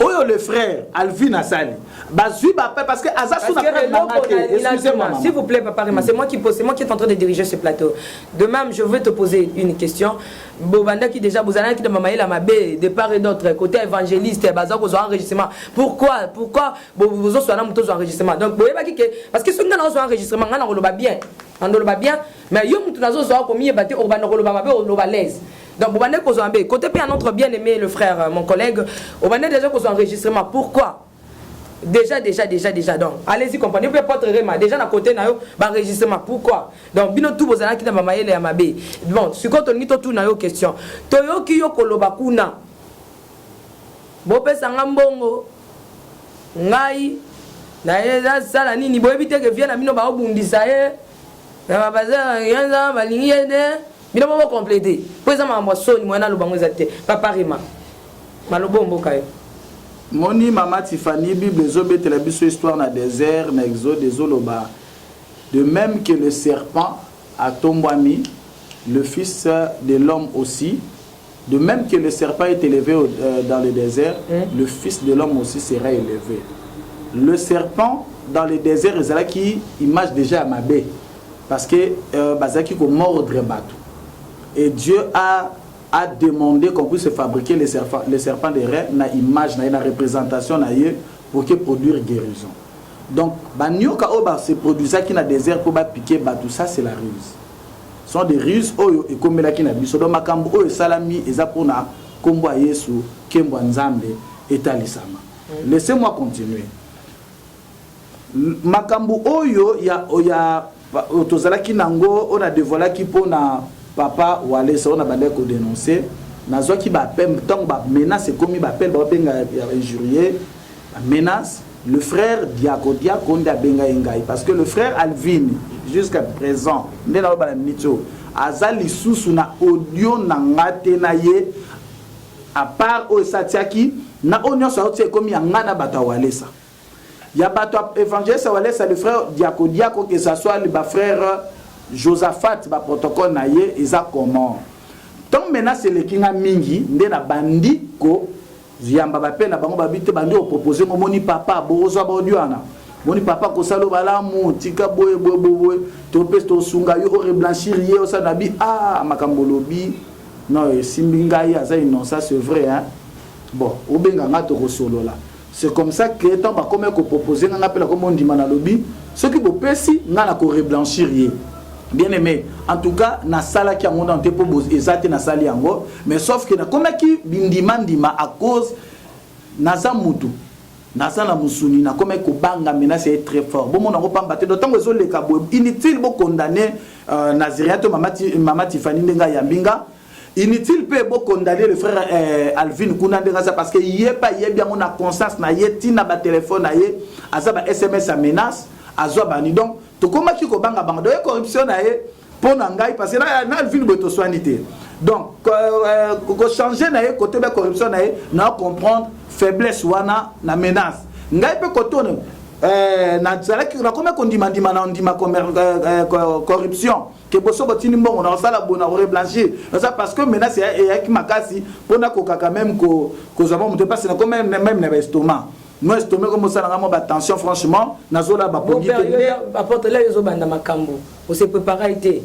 oyo le frère Alvin asali. Bazui ba parce que aza su na preuve na nga te. Excusez-moi. S'il vous plaît papa Rema, c'est moi qui pose, c'est moi qui est en train de diriger ce plateau. De même, je veux te poser une question. Bobandaki déjà bozalaki na mamayela mabe de part et d'autre côté évangéliste baza kozwa enregistrement. Pourquoi pourquoi bozoswa na moto ozwa enregistrement? Donc boyebaki que parce que soki nga nazwa enregistrement nga nakoloba bien. Nandoloba bien Mais yo mutu nazo zwa komiyeba te okobanda koloba mabe oloba l'aise. Donc bobandaki kozwa mabe côté mpe ya notre bien aimé le frère, mon collègue, obandaki déjà kozwa enregistrement. Pourquoi? Déjà, déjà, déjà, déjà. Donc allez-y comprendre. Mpe apôtre Rema déjà na côté na yo baenregistrement, pourquoi? Donc bino tu bozalaki na bamayele ya mabe. Bon, sikoyo tolingi totuna yo question. Toyoki yo koloba kuna: bopesanga mbongo, ngai nasala nini? Boyebi te ke vie na bino baobundisa ye na balingi ye te. Bino mo bocompléter mpo eza makambo ya soni. Moya naloba ngo eza te. Papa Rema, maloba mboka yo. Moni, mama Tiffany, Bible ezobetela biso histoire na désert, na Exode, ezoloba: de même que le serpent atombwami, le Fils de l'homme aussi, de même que le serpent est élevé dans le désert, le Fils de l'homme aussi sera élevé. Le serpent dans le désert ezalaki image déjà ya mabe, parce que bazalaki komordre bato, et Dieu a demandé qu'on puisse fabriquer les serpents d'airain na image na ye, na représentation na ye, pour que produire guérison. Donc banioka oyo base produisaki na désert mpo bapiquer bato, ça c'est la ruse, sont des ruses oyo ekomelaki na biso. Donc makambo oyo esalami eza mpona nkombo ya Yesu, nkembo ya Nzambe etalisama. Laissez-moi continuer. Makambo oyo ya tozalaki nango, oyo nadévoilaki mpona papa Walesa, oyo na bandaki kodénoncer, nazwaki baappel. Ntango bamenace ekomi, baappel baobenga ya injurier, bamenace, le frère Diako Diako nde abenga ye ngai, parce que le frère Alvin jusqu'à présent, nde naloba na miniti oyo, aza lisusu na audio na nga te na ye, à part oyo esatiaki na oyo nyonso aotia ekomi ya nga na bato ya Walesa, ya bato ya évangéliste Walesa. Le frère Diako Diako, que ça soit bafrère Josaphat, baprotocole na ye eza comment. Ntango menace eleki nga mingi, nde na bandi koyamba bape na bango, babi te, bandi kopropose ngo: moni papa, bozwa baaudio wana, moni papa, kosala balamu, tika boye boye boye, topesi, tosunga yo oreblanchir ye, osala na bi. Ah, makambo olobi non, esimbi ngai, aza innocent, c'est vrai, hein? Bon, obenga nga, tokosolola. C'est comme ça que ntango bakomi kopropose nga, nga mpe nakomi ondima. Nalobi soki bopesi nga na koreblanchir ye. Bien aimé, en tout cas nasalaki yango nano te, mpo eza te nasali yango, mais sauf que nakomaki bindima-ndima à cause naza mutu, naza na mosuni, nakomaki kobanga. Menace ye très fort, bomona yango pamba te. Donc ntango ezoleka boye, inutile bokondamner naziréen to mama Tifani ndenge ayambi nga, inutile mpe bokondamner le frère Alvin kuna ndenge aza, parce que ye mpe ayebi yango na conscience na ye. Ntina batelefone na ye aza ba SMS ya menace azwa bani. Donc tokomaki kobanga bango. Donc ye corruption na ye mpo na ngai, parce que na Alvin boye toswani te. Donc kochanger na ye kote ba corruption na ye, na comprendre faiblesse wana na menace. Ngai mpe kote oyo nazalaki, nakomi kondimandima na ndima corruption ke boso botindi mbongo na kosala boye, na koreblanchir eza, parce que menace eyaki makasi mpona kokaka même kozwa mwa moto mpasi. Nakomi même na baestomac mo, estomac komi osalanga mwa batension. Franchement, nazola bapongi te. Apôtre, la ezobanda makambo, ose préparer te.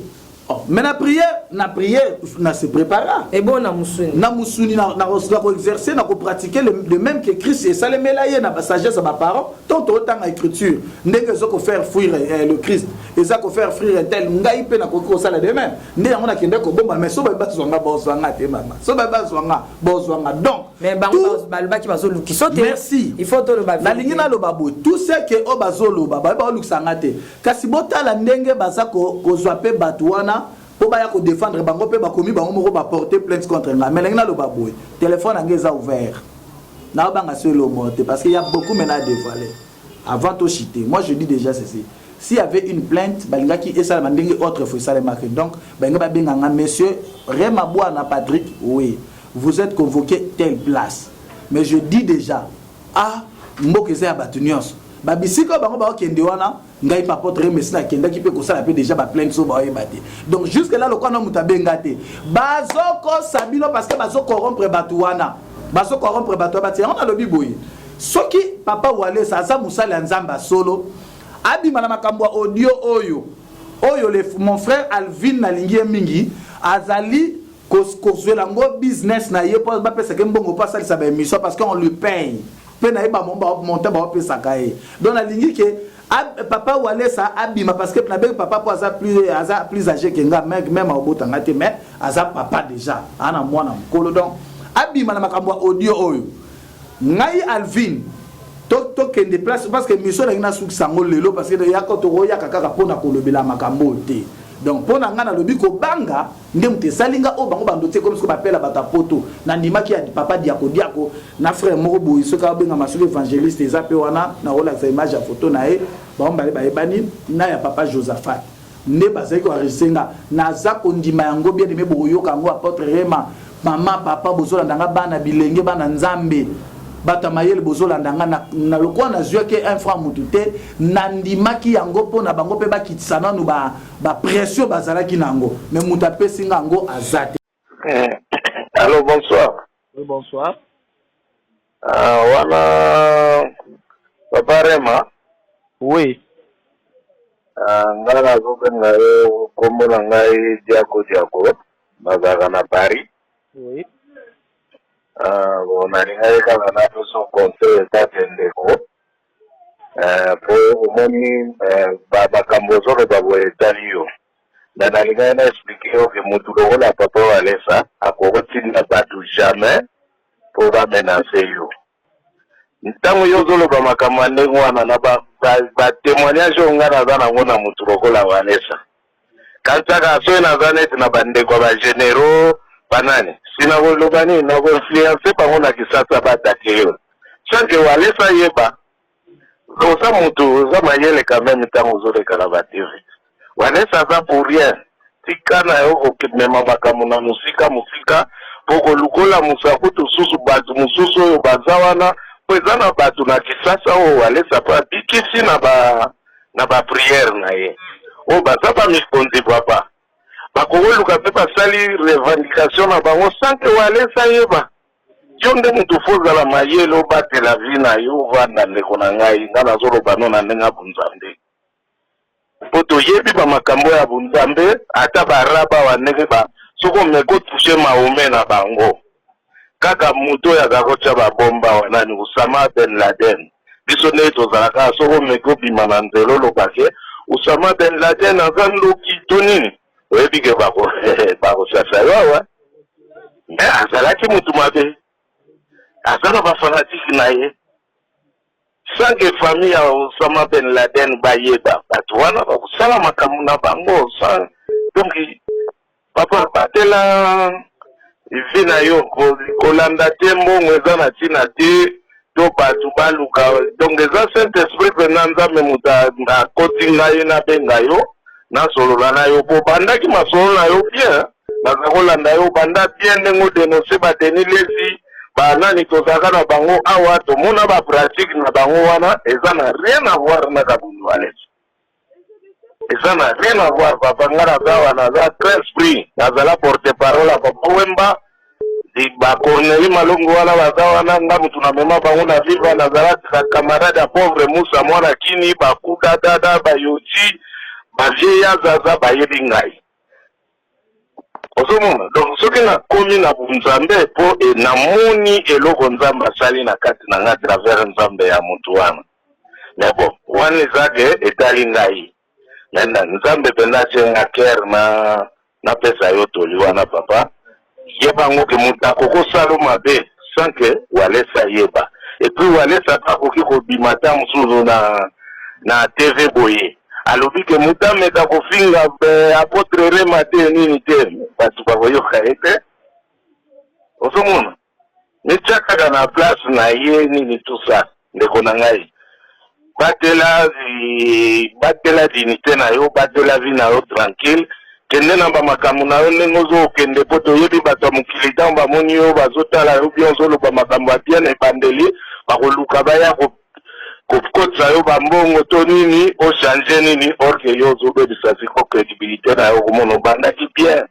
Oh, mais na prière, na prière na se prépara. Ebo na musuni. Na musuni, na koexercer, na kopratiquer de même que Christ esalemela ye na basagesse ya baparent. Tant totanga écriture ndenge eza kofaire fuir le Christ, eza kofaire fuir tel, ngai mpe nakoki kosala de même. Nde yango nakende kobomba. Mais so baye bazwanga, bozwanga te mama, so baye bazwanga, bozwanga. Donc mais bango balobaki bazolukiso te. Merci. Il faut toloba. Nalingi naloba boye: tout ce que oyo bazoloba, baye baolukisanga te, kasi botala ndenge baza kozwa mpe bato wana mpo baya kodéfendre bango, mpe bakomi bango moko baporter plainte contre ngai. Mais ndenge naloba boye, téléphone yango eza ouvert, naobanga so elomo te, parce qu'il y a beaucoup maintenant à dévoiler avant tochiter. Moi je dis déjà ceci: s'il y avait une plainte, balingaki esalama ndenge autrefois esalemaki. Donc balingi babenganga: monsieur Rema Bwana Patrick, oui, vous êtes convoqué telle place. Mais je dis déjà, ah, mboka eza ya bato nyonso. Babisika oyo bango baokende wana, ngai apôtre Messi nakendaki mpe kosala mpe déjà baplainte, so baoyeba te. Donc jusque là, lokola na moto abenga te, bazokosa bino, parce que bazocorrompre bato wana, bazocorrompre bato wana. Batia yango. Nalobi boye: soki papa Walesa aza mosali ya Nzambe ya solo, abima na makambo ya audio oyo mon frère Alvin, nalingi ye mingi, azali kozwela yango business na ye mpo bapesaka ye mbongo mpo asalisa baémission, parce qu'on lui paye mpe nayeba montant baopesaka ye. Donc nalingi ke Papa Walesa abima parce que nabengi papa po aza plus, aza plus âgé que nga, même aobota nga te, mais aza papa déjà, ana mwana mokolo. Donc abima na makambo ya audio oyo. Ngai Alvin, tokende place parce que mission nangi nasukisa yango lelo, parce que yaka tokoyaka kaka mpona kolobela makambo oyo te. Donc mpo na ngai nalobi, kobanga nde moto esali nga oyo. Bango bando tie komi soki bapela bato ya poto. Nandimaki ya papa Diako Diako na frère moko boye, soki abengama soki évangéliste, eza mpe wana nakolakisa image ya photo na ye. Bango mbale bayebani na ya papa Josaphat nde bazali koenregistrer nga. Naza kondima yango bien aimé, bokoyoka yango. Apôtre Rema, mama, papa, bozolanda nga, bana bilenge, bana Nzambe, bato ya mayele, bozolanda nga. Na lokola nazwaki un franc mutu te, nandimaki yango mpo na bango mpe bakitisa nanu bapression bazalaki na yango, mais moto apesi nga yango aza te. Allô, bonsoir. Oui, bonsoir. Ah, wana papa Rema? Oui. Ah, ngai nazobenga yo, nkombo na ngai Diako Diako, nazalaka na Paris. Ah, bon, nalingaki kaka napesa conseil eza ndeko, po omoni makambo ozoloba boye etali yo, me nalingaki na expliquer yo ke motu lokola papa Walesa akokotinda bato jamais mpo bamenacer yo. Ntango yo ozoloba makambo ya ndenge wana na batémoignage oyo ngai naza nango na motu lokola Walesa, kanisaka soki naza neti na bandeko ya bagénéraux banani, si nakoloba nini, nakoinfluencer bango na Kisasa baattaquer yo sans que Walesa yeba. Oza motu oza mayele quand même. Ntango ozoleka na baTV, Walesa aza pour rien. Tika na yo komema makambo na mosika mosika mpo kolukola mosakutu susu bato mosusu oyo baza wana, mpo eza na bato na Kisasa oyo Walesa mpo abikisi na baprière na ye, oyo baza bamikonzi. Papa, bakokoluka mpe basali revendication na bango sans que Walesa yeba. Yo nde motu fo ozala mayele, obatela vie na yo, ovanda. Ndeko na ngai, nga nazoloba no na ndenge ya bonzambe, mpo toyebi bamakambo ya bonzambe. Ata baraba awa ndenge ba soki omeki otoucher Mahomet na bango, kaka moto oyo aza kotya babomba awa nani? Osama Ben Laden. Biso ndenge tozalaka, soki omeki obima na nzela, olobake Osama Ben Laden aza ndoki to nini, oyebi ke bakosasa yo awa. Me azalaki motu mabe, aza na bafanatiques na ye sans que famille ya Osama Ben Laden bayeba. Bato wana bakosala makambo na bango sans. Donc papa, batela vie na yo, kolanda te mbongo eza na ntina te to bato baluka. Donc eza Saint Esprit mpenza, Nzambe moto akoti ngai nabenga yo, nasolola na yo, po bandaki masolo na yo bien, naza kolanda yo banda bien ndenge odénoncer baDenis Lesi, banani tozalaka na bango awa. Tomona bapratique na bango wana eza na rien à voir na Kabundu Walesa, eza na rien à voir. Papa, nga naza awa, naza très esprit, nazala porte parole ya papa Wemba, baCorneli Malongo wana baza wana, nga mutu namema bango na viva. Nazala camarade ya pauvre Musa mwana kini, bakudadada, bayoti bavie ya zaza, bayebi ngai. Ozomona, donc soki nakomi na bonzambe mpo namoni eloko Nzambe asali na kati na ngai travers Nzambe ya motu wana. Mais bon, wana eza ke etali ngai, me na Nzambe mpenza atie nga cœur na napesa yo toli wana. Papa, yeba yango ke moto akokosala mabe sans que Walesa yeba. Et puis Walesa mpe akoki kobima ata mosusu na TV boye, alobi ke moto ameka kofinga apôtre Rema te, nini te, bato bakoyoka ye te. Ozomona, mitya kaka na place na ye, nini, tout ça. Ndeko na ngai, batela, batela dignité na yo, batela vie na yo tranquille. Kende na bamakambo na yo ndenge ozokende, mpo toyebi bato ya mokili, ntango bamoni yo bazotala yo bien, ozoloba makambo ya bien, ebandeli bakoluka baya kokotisa yo bambongo to nini, ochanger nini, or que yo ozobebisa siko crédibilité na yo. Komona obandaki bien,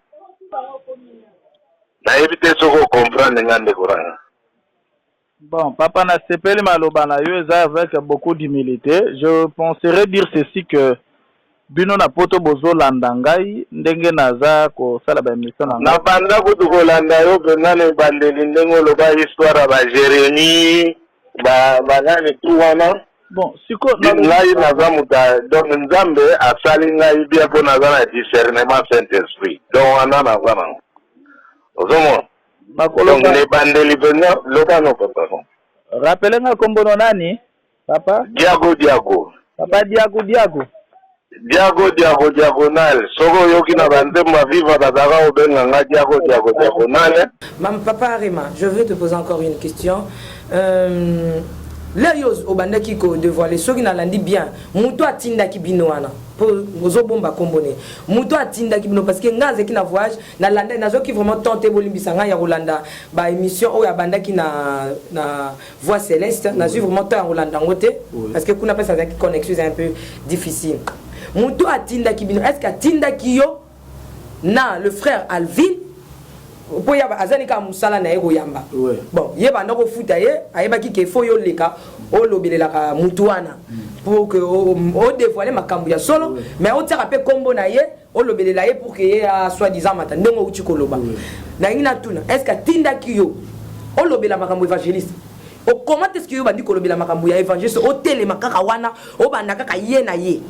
nayebi te soki ocomprendre nga, ndeko na nga. Bon, papa, nasepeli maloba na yo, eza avec beaucoup d'humilité. Je penserais dire ceci, que bino na poto bozolanda ngai ndenge naza kosala baémission na ngai. Nabanda kutu kolanda yo mpenza na ebandeli, ndenge oloba histoire ya baJérémie, banani tu wana. Bon, siko ngai naza moto donc Nzambe asali ngai bien mpo naza na discernement Saint Esprit donc wana naza nango ozomona donc na ebandeli mpenza loba no papa. Rappele nga kombo no nani papa? Diago Diago. Papa Diago Diago. Diago Diago Diagonal soki oyoki na ba nzembo ya viva bazalaka kobenga nga Diago Diago Diagonal. Mam papa Arema, je veux te poser encore une question. Euh, l'heure yo obandaki ko devoiler soki nalandi bien moto atindaki bino wana po ozobomba kombo ne moto atindaki bino parce que ngai azalaki na voyage nalanda nazwaki vraiment temps te bolimbisa ngai ya kolanda ba émission oyo abandaki na, na voix céleste nazwi vraiment temps ya kolanda yango te parce que kuna mpesi azalaki connexion eza un peu difficile. Moto atindaki bino, est ce que atindaki yo na le frère Alvin mpo ya azali kaka mosala na ye koyamba? Bon, ye banda kofuta ye, ayebaki ke fo yo leka olobelelaka mutu wana pour que odévoile makambo ya solo, mais otiaka mpe nkombo na ye, olobelela ye pour que ye a soi disant mata ndenge outi koloba. Nalingi natuna, est ce que atindaki yo olobela makambo évangéliste? Comment est ce que yo bandi kolobela makambo ya évangéliste, otelema kaka wana, obanda kaka ye na ye?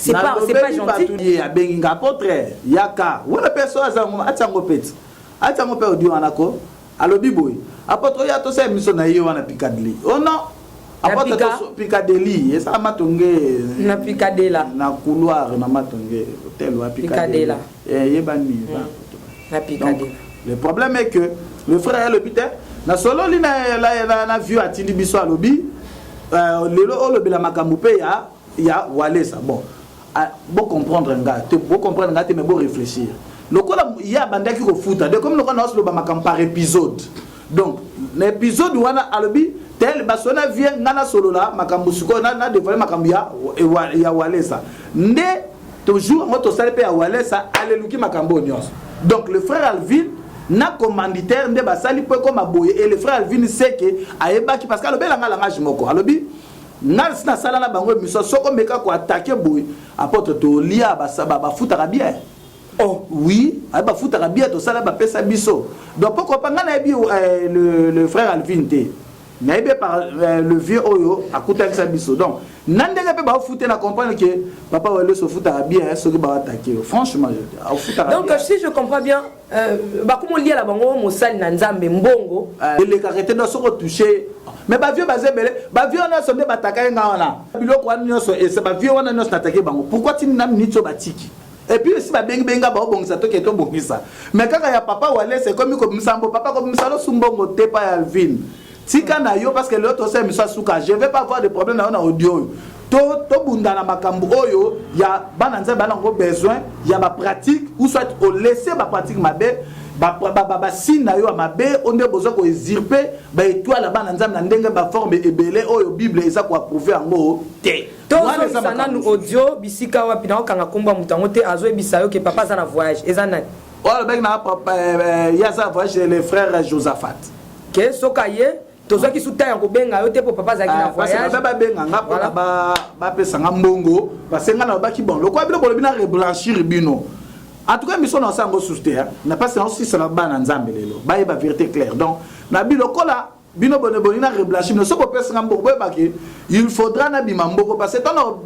C'est pas gentil. Ye abengi nga apôtre yaka wana mpe so aza yango, atia yango peti, atia yango mpe audio wana ko alobi boye: apôtre oyo atosala émission na ye wana Picadeli. Oh non, apôtre, Picadeli ezala Matonge. Na Picadela. Na couloir na Matonge, hotel wa Picadela. Yebani. Na Picadela. Le problème est que le frère alobi te, nasololi na vieux atindi biso, alobi lelo olobela makambo mpe ya Walesa. Bon, bocomprendre nga te, bocomprendre nga te, mais boréfléchir. Lokola ye abandaki kofuta de comme lokola naosoloba makambo par épisode, donc na épisode wana alobi tel baso na vie nga nasolola makambo sikoyo na dévoile makambo ya Walesa nde toujours yango tosali mpe ya Walesa aleluki makambo oyo nyonso. Donc le frère Alvin na commanditaire nde basali mpo ekoma boye. Et le frère Alvin seke ayebaki parce que alobelanga langage moko, alobi nga si nasala na bango émission, soki omeka koattaquer boye apôtre, tolia, bafutaka bien. Oh oui, ayi bafutaka bien, tosala bapesa biso. Donc pourquoi pas? Nga nayebi le frère Alvin te, nayebi par le vieux oyo akutanisa biso. Donc na ndenge mpe baofute na comprendre ke papa Waleso ofutaka bien soki baattaquer yo. Franchement, ofutaka. Donc si je comprends bien, bakomoliela bango mosali na Nzambe mbongo. Elekaka te. Donc soki otouche, mais bavieux baza ebele, bavieux wana nyonso nde bataka ye nga wana, biloko wana nyonso ese bavieux wana nyonso natake bango. Pourquoi tini na minute oyo batiki? Et puis esi babengi-benga baobongisa, toke tobongisa, mais kaka ya papa Walesa ekomi kobimisa mbo papa kobimisa losu mbongo te pa ya Alvin. Tika na yo parce que lelo tosala émission asuka, je vais pas avoir de problème na yo na audio oyo. Tobunda na makambo oyo ya bana Nzambe bana yango besoin ya bapratique ou soit olaisse bapratique mabe, basigne na yo ya mabe oyo nde boza kousurper baétoile ya bana Nzambe na ndenge baforme ebele oyo Bible eza koapprouver yango te. Tozongisa nanu audio bisika wapi naokanga nkombo ya moto yango te, azoyebisa yo ke papa aza na voyage, eza nani? Oyo alobaki na papa ye aza na voyage, le frère Josaphat. Ke soki aye, tozwaki su ta ya kobenga yo te mpo papa azalaki na voyage. Babe babenga nga mpona bapesa nga mbongo parce nga nalobaki bon, lokola bino bolobi na reblanchir bino. En tout cas, émission na osala yango susu te na mpasi na osisala bana Nzambe lelo bayeba vérité claire. Donc na bi lokola bino bone bolingi na reblanchir bino, soki bopesanga mbongo, boyebaki il faudra nabima mboko parce que ntango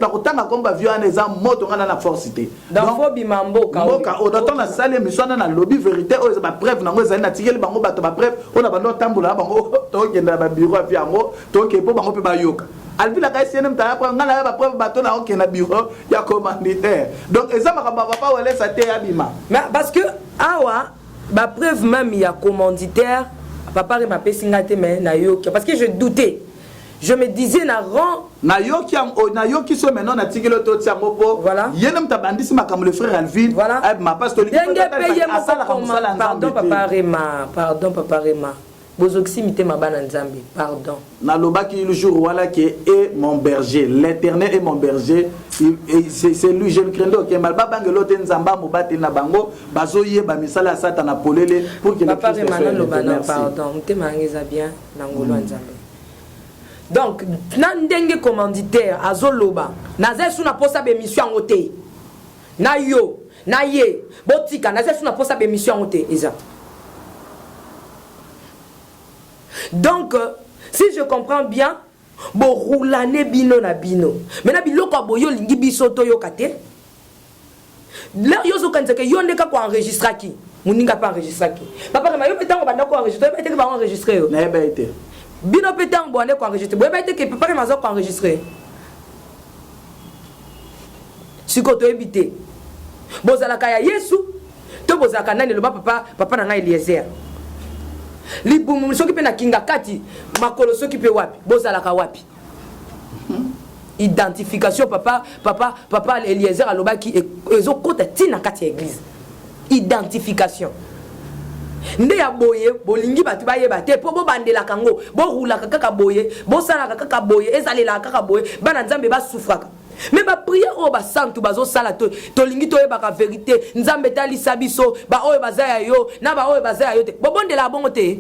na kotanga komba bavio wana eza moto, nga na force te. Donc fo bima mboka. Mboka oyo ntango nasali émission wana, nalobi vérité oyo eza bapreuve nango ezali, natikeli bango bato bapreuve oyo na bando otambola na bango, tokende na babureau avi yango, tokende mpo bango mpe bayoka. Alvilaka esiene moto aya ngai naya bapreuve bato na okende na bureau ya commanditaire. Donc eza makambo ya papa Walesa te, abima. Mais parce que awa bapreuve même ya commanditaire, papa Rem apesi ngai te, mais nayoki parce que je doutais, je me disais na rang. Nayoki yango, nayoki so maintenant natikeli oyo totia yango mpo ye nde moto abandisi makambo, le frère Alvin ayebima mpasi. Ndenge mpe ye moko. Pardon papa Rema, pardon papa Rema, bozokisi mitema bana Nzambe, pardon. Nalobaki le jour wana ke est mon berger, l'Éternel est mon berger, c'est lui, je ne crains aucun mal. Babangelo te, Nzambe amobateli na bango, bazoyeba misala ya Satana polele pour que papa Rema naloba na pardon, motema yango eza bien na ngolo ya Nzambe. Donc na ndenge commanditaire azoloba, naza esu na posa bémission yango te na yo na ye, botika, naza esu na posa bémission yango te eza. Donc si je comprends bien. Borulane bino na bino. Maintenant biloko ya boye olingi biso toyoka te? L'heure yo ozokanisa ke yo nde kaka enregistraki, moninga mpe enregistraki. Papa Rema, yo mpe ntango obanda ko enregistre, oyeba te ke bango enregistre yo? Nayeba ye te. Bino mpe ntango boande ko enregistre, boyeba te ke Papa Rema aza ko enregistre? Sikoyo toyebi te bozalaka ya Yesu to bozalaka nani? Eloba papa, papa na ngai Eliezer. Libumu soki mpe na kingakati, makolo soki mpe wapi, bozalaka wapi? Identification papa, papa, papa Eliezer alobaki ezokota ti na kati ya eglise. Identification nde ya boye bolingi bato bayeba te mpo bobandelaka yango, borulaka kaka boye, bosalaka kaka boye, ezalelaka kaka boye, bana Nzambe basufraka. Me ba prière oyo basantu bazosala, tolingi toyebaka verite. Nzambe talisa biso baoyo baza ya yo na baoyo baza ya yo te. Bobondelaka bongo te.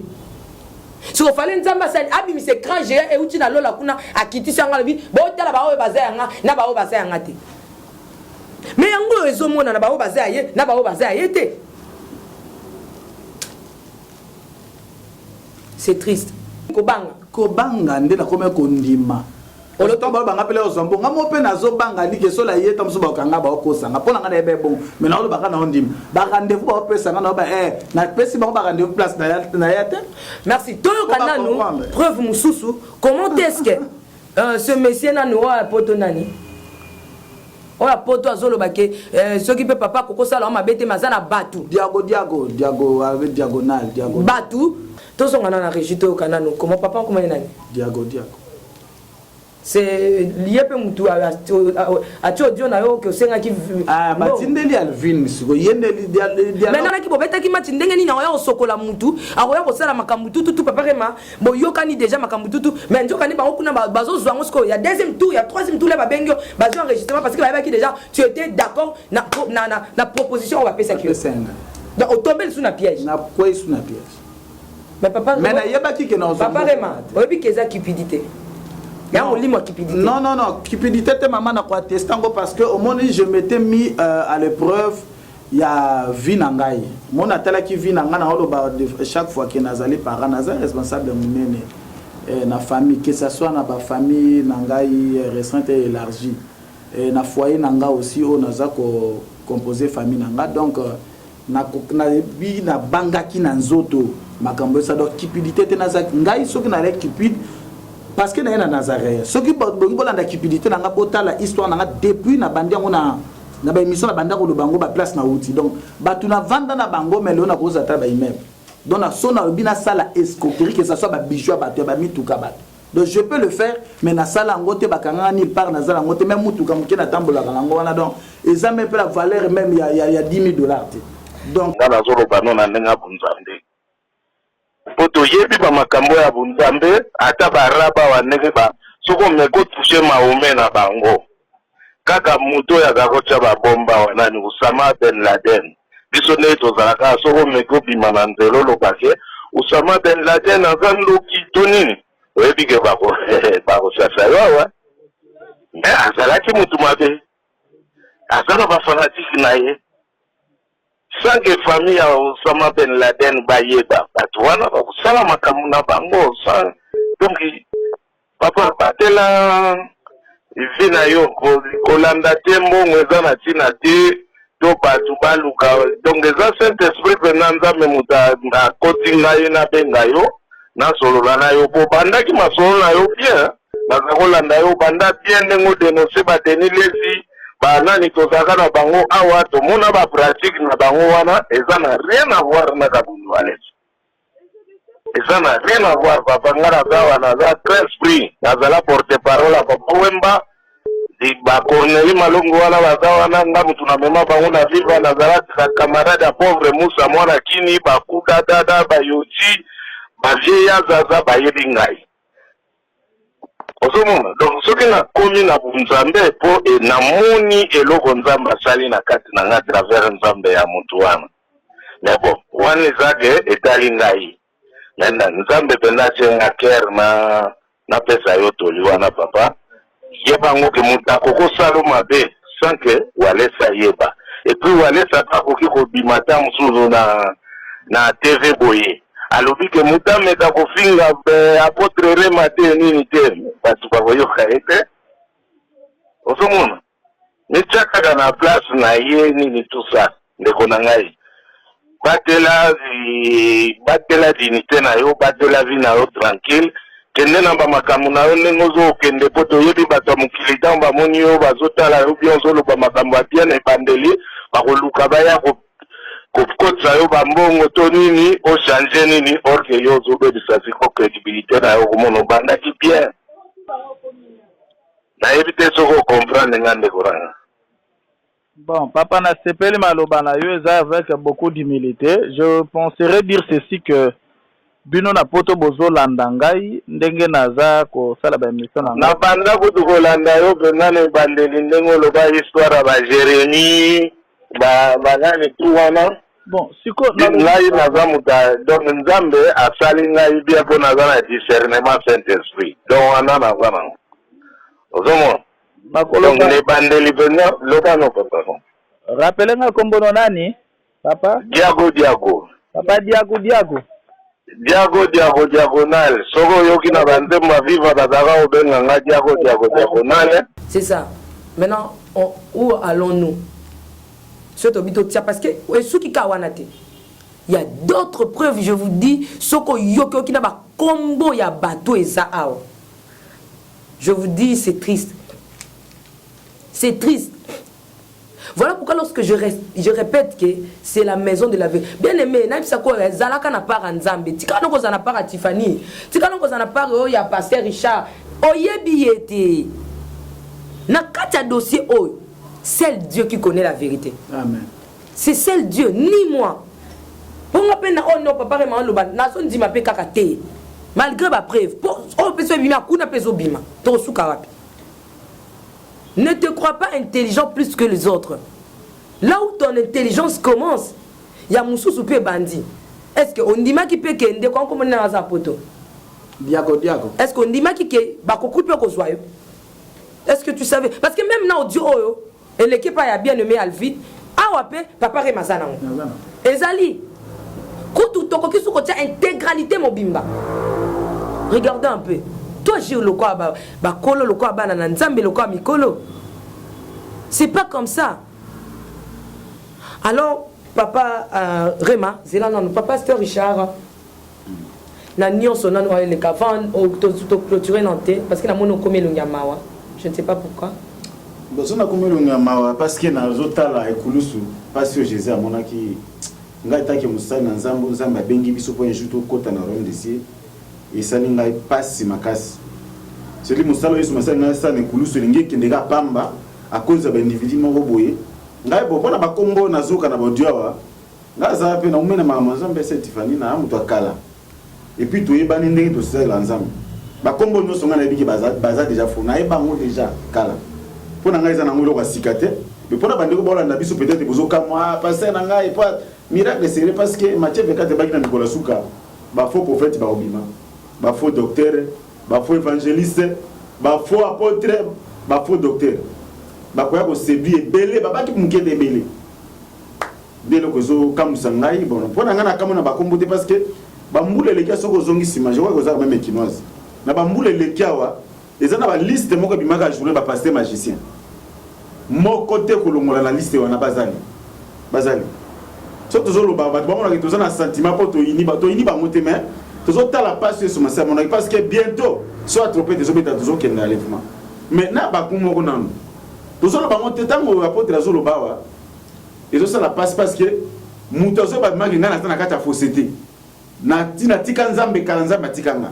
Siko fale Nzambe asali abimisa écran géant euti na lola kuna, akitisi yango, alobi botala baoyo baza ya nga na baoyo baza ya nga te. Me yango oyo ezomonana, baoyo baza ya ye na baoyo baza ya ye te. C'est triste. Kobanga. Kobanga nde nakomi kondima. Ntango balobanga mpele ozwa mbongo, nga mo mpe nazobanga like sola ye ta mosusu bakokanga baokosanga mpo na nga nayeba ebongo, me naolobaka na ondima barendez-vous baopesa nga naoba eh, napesi bango barendez-vous place naya te. Merci. Toyoka nanu preuve mosusu. Comment est-ce que ce monsieur nanu oyo ya poto nani oyo ya poto azoloba ke soki mpe papa akokosala mabe te, me aza na bato diago diago diago avec diagonal diago bato. Tozonga na régie, toyoka nanu comment papa akomani nani. Diago diago. C'est lié mpe mutu atie audio na yo ke osengaki. Batindeli Alvin siko ye nde. Mais nanaki bobetaki match ndenge nini? Akoya kosokola mutu, akoya kosala makambo tututu. Papa Rema, boyokani déjà makambo tutu, mais nzokani bango kuna bazozwa yango sikoyo ya deuxième tour, ya troisième tour le babengi yo, bazwi enregistrement parce que bayebaki déjà tu étais d'accord na proposition oyo bapesaki yo. Donc otombe lisusu na piège. Nakwei su na piège. Mais papa, mais nayebaki ke na papa Rema, oyebi ke eza cupidité ya molimo ya cupidité. Non, non, non, cupidité te mama, na koatteste yango parce que omoni, je m'étais mis à l'épreuve ya vie na ngai. Moni atalaki vie na ngai, na oloba chaque fois ke nazali parent, naza responsable monene na famille, que ça soit na bafamille na ngai restreinte et élargie, na foyer na ngai aussi oyo naza kocomposer famille na ngai. Donc nayebi nabangaki na nzoto makambo esa. Donc cupidité te, naza ngai soki nalai cupide parce que naye na Nazaréen. Soki bongi bolanda cupidité na nga, botala histoire na nga depuis nabandi yango na baémission, na banda koloba yango, baplace na wuti. Donc bato navanda na bango, mais lelo nakozala ta baimmeuble. Donc na so nalobi nasala escroquerie, que ça soit babijoux ya bato, ya bamituka bato, donc je peux le faire, mais nasala yango te. Bakanganga nulle part, nazala yango te. Même mutuka moke natambolaka nango wana, donc eza même mpe la valeur même ya 10 000 $ te. Donc nga nazoloba no na ndenge ya bonzambe, mpo toyebi bamakambo ya bonzambe. Ata baraba awa ndenge ba soki omeki otouche Mahomet na bango kaka moto oyo aza kotya babomba awa nani, Osama Ben Laden. Biso ndenge tozalaka, soki omeki obima na nzela oloba ke Osama Ben Laden aza ndoki to nini, oyebi ke bakosasa yo awa. Me azalaki motu mabe, aza na bafanatike na ye, sans que famille ya Osama Ben Laden bayeba. Bato wana bakosala makambo na bango sans. Donc papa, batela vie na yo, kolanda te mbongo eza na ntina te to bato baluka. Donc eza Saint Esprit mpenza, Nzambe moto akoti ngai nabenga yo, nasolola na yo, po bandaki masolo na yo bien, naza kolanda yo banda bien ndenge odénonce baDenis Lessie, banani tozalaka na bango awa, tomona bapratique na bango wana eza na rien à voir na Kabundu Walesa, eza na rien à voir. Papa, nga naza awa, naza très esprit, nazala porte parole ya Papa Wemba, baCorneille Malongo wana baza wana, nga mutu namema bango na viva. Nazala camarade ya pauvre Musa mwana kini, bakudadada bayoti bavie ya zaza, bayebi ngai. Ozomona, donc soki nakomi na bunzambe mpo namoni eloko Nzambe asali na kati na ngai travers Nzambe ya motu wana. Mais bon, wana eza ke etali ngai, mais Nzambe mpenza atie nga cœur na napesa yo toli wana. Papa, yeba yango ke moto akokosala mabe sans que Walesa yeba. Et puis Walesa mpe akoki kobima ata mosusu na TV boye. Alobi ke moto ameka kofinga eh, apotre Rema te nini te, bato bakoyoka ye te. Ozomona? Mitia kaka na place na ye nini tout ça, ndeko na ngai. Batela batela dignité na yo, batela vie na yo tranquille. Kende na ba makambo na yo ndenge ozo okende po toyebi bato ya mokili ntango bamoni yo bazotala yo bien ozoloba makambo ya bien na ebandeli bakoluka baya ko kokotisa yo ba mbongo to nini o changer nini or que yo ozobebisa siko credibilité na yo okomona obandaki bien. Nayebi te soki o comprendre nga ndeko na nga. Bon papa nasepeli maloba na yo eza avec beaucoup d'humilite je penserais dire ceci que bino na poto bozo landa ngai ndenge naza kosala ba emission na ngai. Na banda kutu kolanda yo penza na ebandeli ndenge oloba histoire ya ba Jeremie ba ba nani tout wana. Bon siko ngai naza moto donc Nzambe asali ngai bien mpo naza na discernement Saint Esprit donc wana naza nango ozomona. Donc na ebandeli mpenza loba no papa. Rappele nga kombo no nani papa? Diago Diago. Papa Diago Diago. Diago Diago Diagonal. Soki oyoki na ba nzembo ya Viva bazalaka kobenga nga Diago Diago Diagonal. C'est ça. Maintenant, on, où allons-nous Soki tobi totia parce que esuki kaka wana te. Il y a d'autres preuves, je vous dis, soki oyoki oyoki na ba kombo ya bato eza awa. Je vous dis, c'est triste. C'est triste. Voilà pourquoi lorsque je, je répète que c'est la maison de la vie. Bien aimé, nayebisa ko ezalaka na part ya Nzambe. Tika noko kozala na part ya Tiffany. Tika noko kozala na part oyo ya pasteur Richard. Oyebi ye te. Na kati ya dossier oyo, seul Dieu qui connaît la vérité. Amen. C'est seul Dieu, ni moi. Po nga pe na oyo no papa Rema aloba nazo ndima pe kaka te. Malgré ba preuve. Po oyo pe so ebimi akuna pe ezobima. Tokosuka wapi? Ne te crois pas intelligent plus que les autres. Là où ton intelligence commence, ya mususu pe ebandi. Est-ce que ondimaki pe ke ndeko yango kombo nini aza poto? Diago diago. Est-ce que ondimaki ke bakoki pe kozwa yo? Est-ce que tu savais? Parce que même na audio oyo eleki epai ya bien aimé Alvin, awa pe papa Rema aza nango. Ezali kutu tokoki su kotia intégralité mobimba. Regardez un peu. Toi agir lokola ba bakolo lokola bana na Nzambe lokola mikolo. C'est pas comme ça. Alors papa euh, Rema, zela nanu papa Pasteur Richard na nionso nanu oyo eleka avant to clôturer nanu te parce que namoni okomi elongi ya mawa je ne sais pas pourquoi. Bon soki nakomi elongi ya mawa parce que nazotala ekulusu pasi oyo Jesus amonaki ngai tant que mosali na Nzambe oyo Nzambe abengi biso po un jour tokota na royaume des cieux esali ngai pasi makasi soki mosala oyo Yesu Masiya alingi asala na ekulusu elingi ekende kaka pamba à cause ya ba individu moko boye ngai bon pona ba kombo nazoka na ba audio awa Nga aza pe na umela makambo ya nzambe ese Tiffany na moto ya kala et puis toyebani ndenge tosalela nzambe ba kombo nioso nga nayebi ke baza, baza dejà faux nayeba yango dejà kala po na ngai eza nango eloko ya sika te mais pona bandeko baolanda biso peut-être bozokamwa ah, pasteur na ngai po miracle sere parce que Matthieu 24 ebaki na mikolo ya suka ba faux prophète bakobima ba faux docteur ba faux évangéliste ba faux apôtre ba faux docteur bakoya koseduire ebele babaki moke te ebele Nde eloko ezo kamwisa ngai bon pona ngai nakamwe na ba kombo te parce que ba mbula eleki awa soki ozongi sima je crois que oza meme kinoise na ba mbula eleki awa eza na ba liste moko ebimaka journée ba pasteur magicien moko te kolongola na liste wana bazali bazali soki tozoloba bato bamonaka toza na sentiment mpo toyini toyini bango te mais tozotala mpasi oyo somasi amonaki parce que bientôt so atropete ezobeta tozokende enlèvement mais na baku moko nanu tozoloba yango te ntango apotre azoloba awa Ezo sala pasi parce que mutu azo yeba vraiment que nga naza na kati ya fosse te. Na ti na tika Nzambe kala Nzambe atika nga.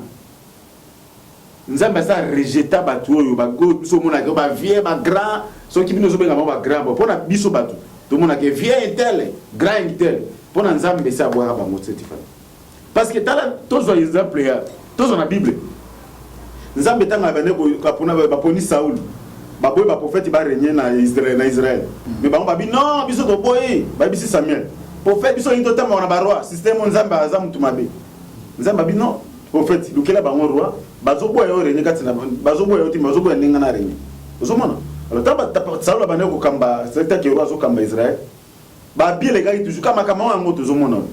Nzambe asi a rejeta batu oyo ba oyo biso omonaka ba vieux ba grand soki bino ozo benga bango ba grand bon pona biso batu tomona ke vieux un tel grand un tel pona Nzambe esi abwaka bango tse Tiffany. Parce que tala tozwa exemple ya tozwa na Bible. Nzambe tango abandi kopona baponi Saul, baboyi ba prophète ba régner na Israël na Israël. Mais bango babi non biso toboyi, bayebisi Samuel. Prophète biso tolingi totambola na ba roi, système oyo Nzambe aza mutu mabe. Nzambe abi non, prophète lukela bango roi, bazoboya yo régner kati na bazoboya yo te mais bazoboya ndenge nga na régner. Ozomona? Alors tango Saul abandaki kokamba, c'est-à-dire que roi azokamba Israël, Ba bien elekaki toujours kaka makambo yango tozo mona oyo.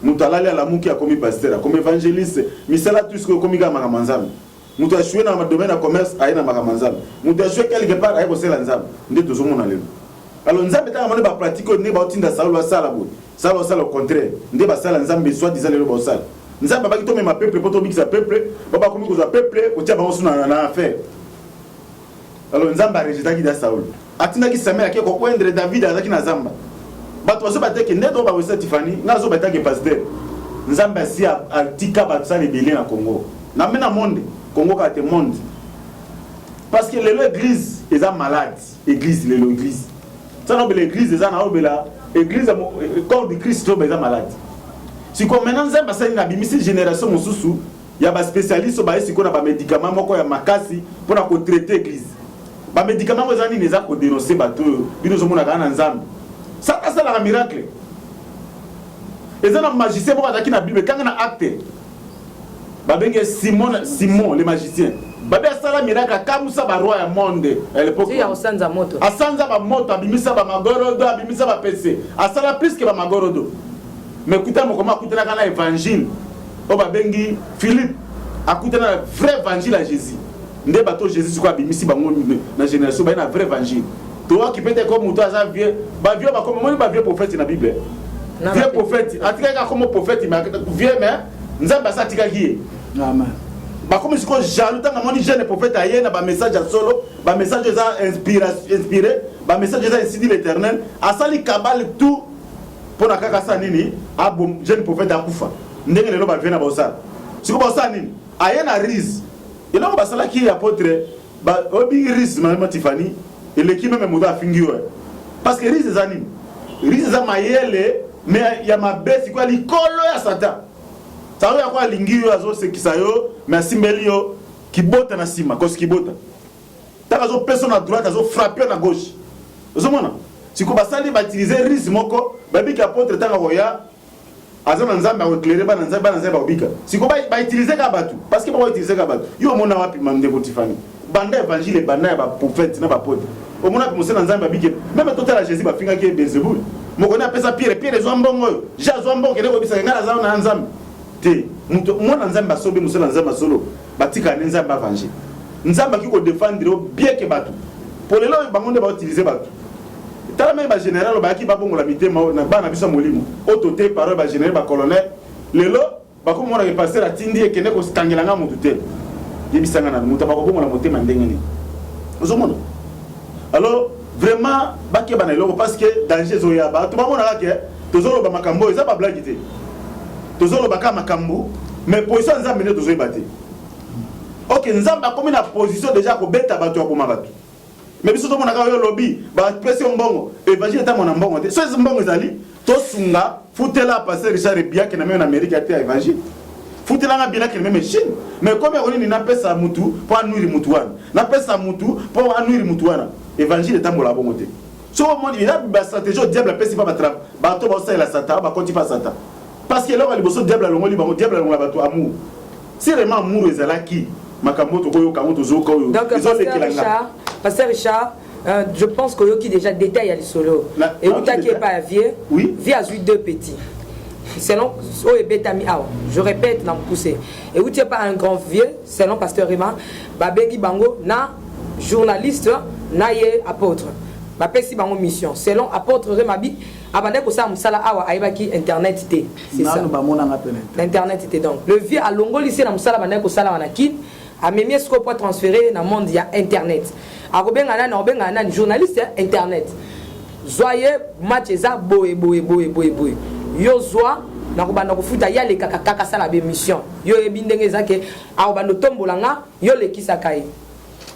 Moto alali alamuki akomi pasteur, akomi evangeliste, misala tout sikoyo ekomi kaka makambo ya Nzambe. Moto achoue na domaine ya commerce aye na makambo ya Nzambe. Moto achoue quelque part aye kosela Nzambe. Nde tozomona lelo. Alors Nzambe ntango amoni ba pratique oyo ndenge baotinda Saul asala boye, Saul asala au contraire, nde basala Nzambe soit disant lelo baosala. Nzambe abaki tomema peuple mpo tobikisa peuple, ba bakomi kozwa peuple kotia bango su na, na affaire. Alors Nzambe arejetaki da Saul. Atindaki Samuel ake ko oindre David azalaki na zamba. Bato bazo bateke nde to bawesa Tiffany, nga azo batake pasteur. Nzambe asi atika bato sala ebele na Congo. Na mena monde, Congo kaka te monde. Parce que lelo église eza malade, église lelo église. Sana obela église eza na obela église corps du Christ to eza malade. Siko maintenant Nzambe asali na bimisi génération mosusu ya ba specialiste oyo baye sikoyo na ba medicament moko ya makasi pona ko traiter eglise. Ba medicament yango eza nini? Eza ko denoncer bato oyo bino ozomona kaka na Nzambe. Satan asalaka miracle. Eza na magicien moko azalaki na Bible, kanga na acte. Babenge Simon, Simon le magicien. Babe asala miracle akamusa ba roi ya monde à l'époque. Ya kosanza moto. Asanza ba moto, abimisa ba magorodo, abimisa ba pese. Asala plus que ba magorodo. Mais kuta mokoma akutanaka na évangile oyo babengi Philippe akutana na vrai évangile ya Jésus. Nde bato Jésus sikoyo abimisi bango na génération baye na vrai évangile. Toyoki pe te ko moto aza vieux, ba vieux bakoma omoni ba vieux prophète na Bible. Vieux prophète atikaki kaka kombo prophète mais vieux mais Nzambe asi atikaki ye. Amen. Bakomi sikoyo jaloux ntango amoni jeune prophète aye na ba message ya solo, ba message eza inspiré, ba message eza ainsi dit l'Éternel, asali kabale tout pona kaka asala nini abom jeune prophète akufa ndenge lelo ba vieux na baosala sikoyo baosala nini aye na rise eloko basalaki ye apotre oyebi rise mama Tiffany eleki meme moto afingi yo parce que rise eza nini rise eza mayele mais ya mabe sikoyo ya likolo ya satan satan yako alingi yo azosekisa yo mais asimbeli yo kibota na nsima kosi kibota Tango azo pesa na droite azo frapper na gauche. Ozomona? Siko basali ba utiliser ruse moko, bayebi ke apotre tango akoya aza na Nzambe ako éclairer bana Nzambe, bana Nzambe bakobika. Siko ba, ba utiliser kaka batu parce que bako utiliser kaka batu. Yo omona wapi ma ndeko Tiffany? Banda évangile ebanda ya ba prophète na ba apotre. Omona wapi mosali na Nzambe abiki? Meme totala Jésus bafingaki ye Beelzebul. Mokoni apesa Pierre, Pierre ezwa mbongo oyo. Jean azwa mbongo kende koyebisa ngai naza na Nzambe. Te, moto mwana Nzambe asobi mosali na Nzambe asolo. Batika nde Nzambe a venger. Nzambe akoki ko defendre yo bien que batu. Po lelo oyo bango nde ba utiliser batu. Tala meme ba general oyo bayaki babongola mitema oyo na bana biso ya molimo. Oyo toteyi parole ba general ba colonel. Lelo bakomi komona ke pasteur atindi ye kende kokangela nga mutu te. Yebisa nga nanu mutu bakobongola motema ndenge nini? Ozomona? Alors vraiment bakeba na eloko parce que danger ezoya bato bamonaka ke tozoloba makambo oyo eza ba blague te. Tozoloba kaka makambo mais position ya Nzambe nde tozoyeba te. Ok, Nzambe akomi na position deja kobeta bato ya koboma bato. Mais biso tomonaka oyo olobi bapesi yo mbongo, évangile etambo na mbongo te. Soki mbongo ezali, tosunga futela pasteur Richard Ebiake na meme na Amerika te ya évangile. Futela nga bilaki na meme Chine. Mais comme yako nini napesa mutu po anuire mutu wana. Napesa mutu po anuire mutu wana. Évangile etambola bongo te. Soki omoni eza ba stratégie oyo diable apesi pa ba bato baosalela Satan, bakoti pa Satan. Parce que eloko ya liboso diable alongoli bango, diable alongola bato amour. Si vraiment amour ezalaki, makambo oyo tokoyoka yango tozoyoka oyo ezolekela nga. Pasteur Richard, euh, je pense qu'oyoki déjà détail ya lisolo. Eutaki epai ya vieux, oui? Vieux azwi deux petits. Selon oyo ebetami awa, je répète na mokuse. Euti epai un grand vieux, selon Pasteur Rema, babengi bango na journaliste na ye apôtre. Bapesi bango mission. Selon apôtre Rema bi abandaki kosala mosala awa ayebaki internet te. C'est ça. Nanu bamonanga pe na internet te donc le vieux alongoli se na mosala abandaki kosala wana kin amemi ye sikoyo po transfere na monde ya internet. Akobenga nani? Akobenga nani? Journaliste ya internet. Zwa ye match eza boye boye boye boye boye. Yo zwa nakobanda kofuta ye alekaka kaka sala ba émission. Yo oyebi ndenge eza ke akobanda otombola nga yo lekisaka ye.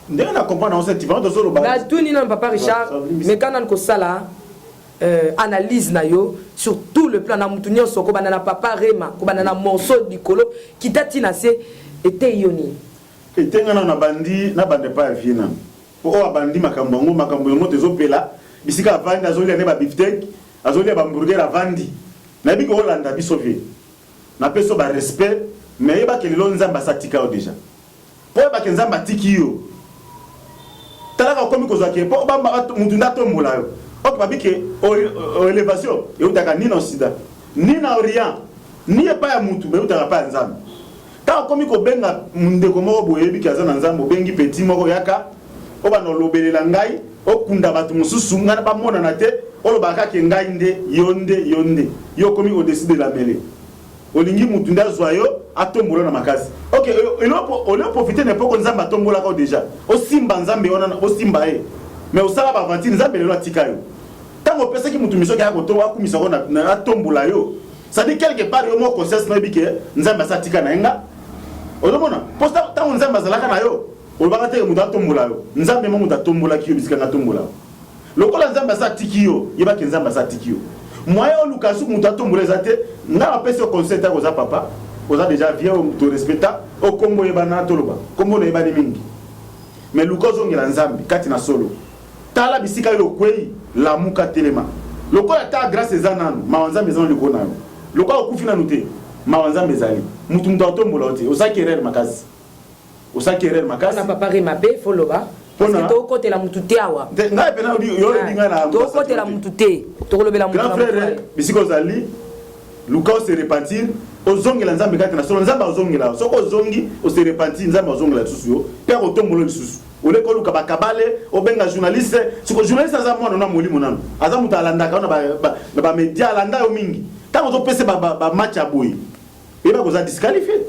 Ndenge na comprendre yango c'est différent tozoloba. Natuni nanu papa Richard, meka nanu kosala euh, analyse na yo sur tout le plan na mutu nyonso kobanda na papa Rema kobanda na morceau likolo kita ti na se eteyi yo nini? Etenga nanu nabandi nabanda epai ya vieux nanu po oyo abandi makambo yango makambo yango tozopela bisika avandi azolia nde ba bifteck azolia ba hamburger avandi nayebi ke olanda biso vieux napesi yo ba respect mais yeba ke lelo nzambe asi atika yo dejà Po oyeba ke Nzambe atiki yo. Tala kaka okomi kozwa ke po bamba mutu nde atombola yo. Ok babi ke elevation eutaka ni na occident ni na orient. Ni epai ya mutu mais eutaka epai ya Nzambe. Tango okomi kobenga ndeko moko boye oyebi ke aza na Nzambe obengi petit moko yaka obanda olobelela ngai okunda batu mosusu ngai bamonana te olobaka kaka ke ngai nde yo nde yo nde yo okomi au dessus de la melee olingi mutu nde azwa yo atombola yo na makasi ok au lieu profiter na epoque Nzambe atombolaka yo dejà osimba Nzambe wana osimba ye mais osala ba aventure Nzambe lelo atika yo Tango opesaki mutu mission ke aya koto akumisa yo na atombola yo, ça dit quelque part yo moko conscience na yebi ke Nzambe asi atika na ye nga. Ozomona? Po tango Nzambe azalaka na yo, olobaka te ke mutu atombola yo. Nzambe moko mutu atombolaki yo bisika nga atombola yo. Lokola Nzambe asi atiki yo, yeba ke Nzambe asi atiki yo. Moyen oluka su mutu atombola eza te. Nga napesi yo conseil tango oza papa, oza dejà vieux to respecta, okombo oyebana toloba. Kombo na eyebani mingi. Mais luka ozongela Nzambe kati na solo. Tala bisika yo okweyi, lamuka telema. Lokola ata grace eza nanu, mawa Nzambe eza nanu likolo na yo. Lokola okufi nanu te, mawa Nzambe ezali. Mutu mutu akotombola yo te. Osalaki erreur makasi. Osalaki erreur makasi. Pona papa Rema pe faut loba. Parce que tokotela mutu te awa. Te ngai pena yo olobi ngai na. Tokotela mutu te. Tokolobela mutu. Grand frère, bisika ozali luka o se repentir, ozongela Nzambe kati na solo, Nzambe azongela yo. Soki ozongi, o se repentir, Nzambe azongela lisusu yo, pe akotombola yo lisusu. Oleki oluka ba kabale, obenga journaliste, siko journaliste aza mwana na molimo nanu. Aza moto alandaka yo na ba, ba, na ba media, alanda yo mingi. Tango ozopesa ba, ba, ba match ya boye, yeba koza disqualifié.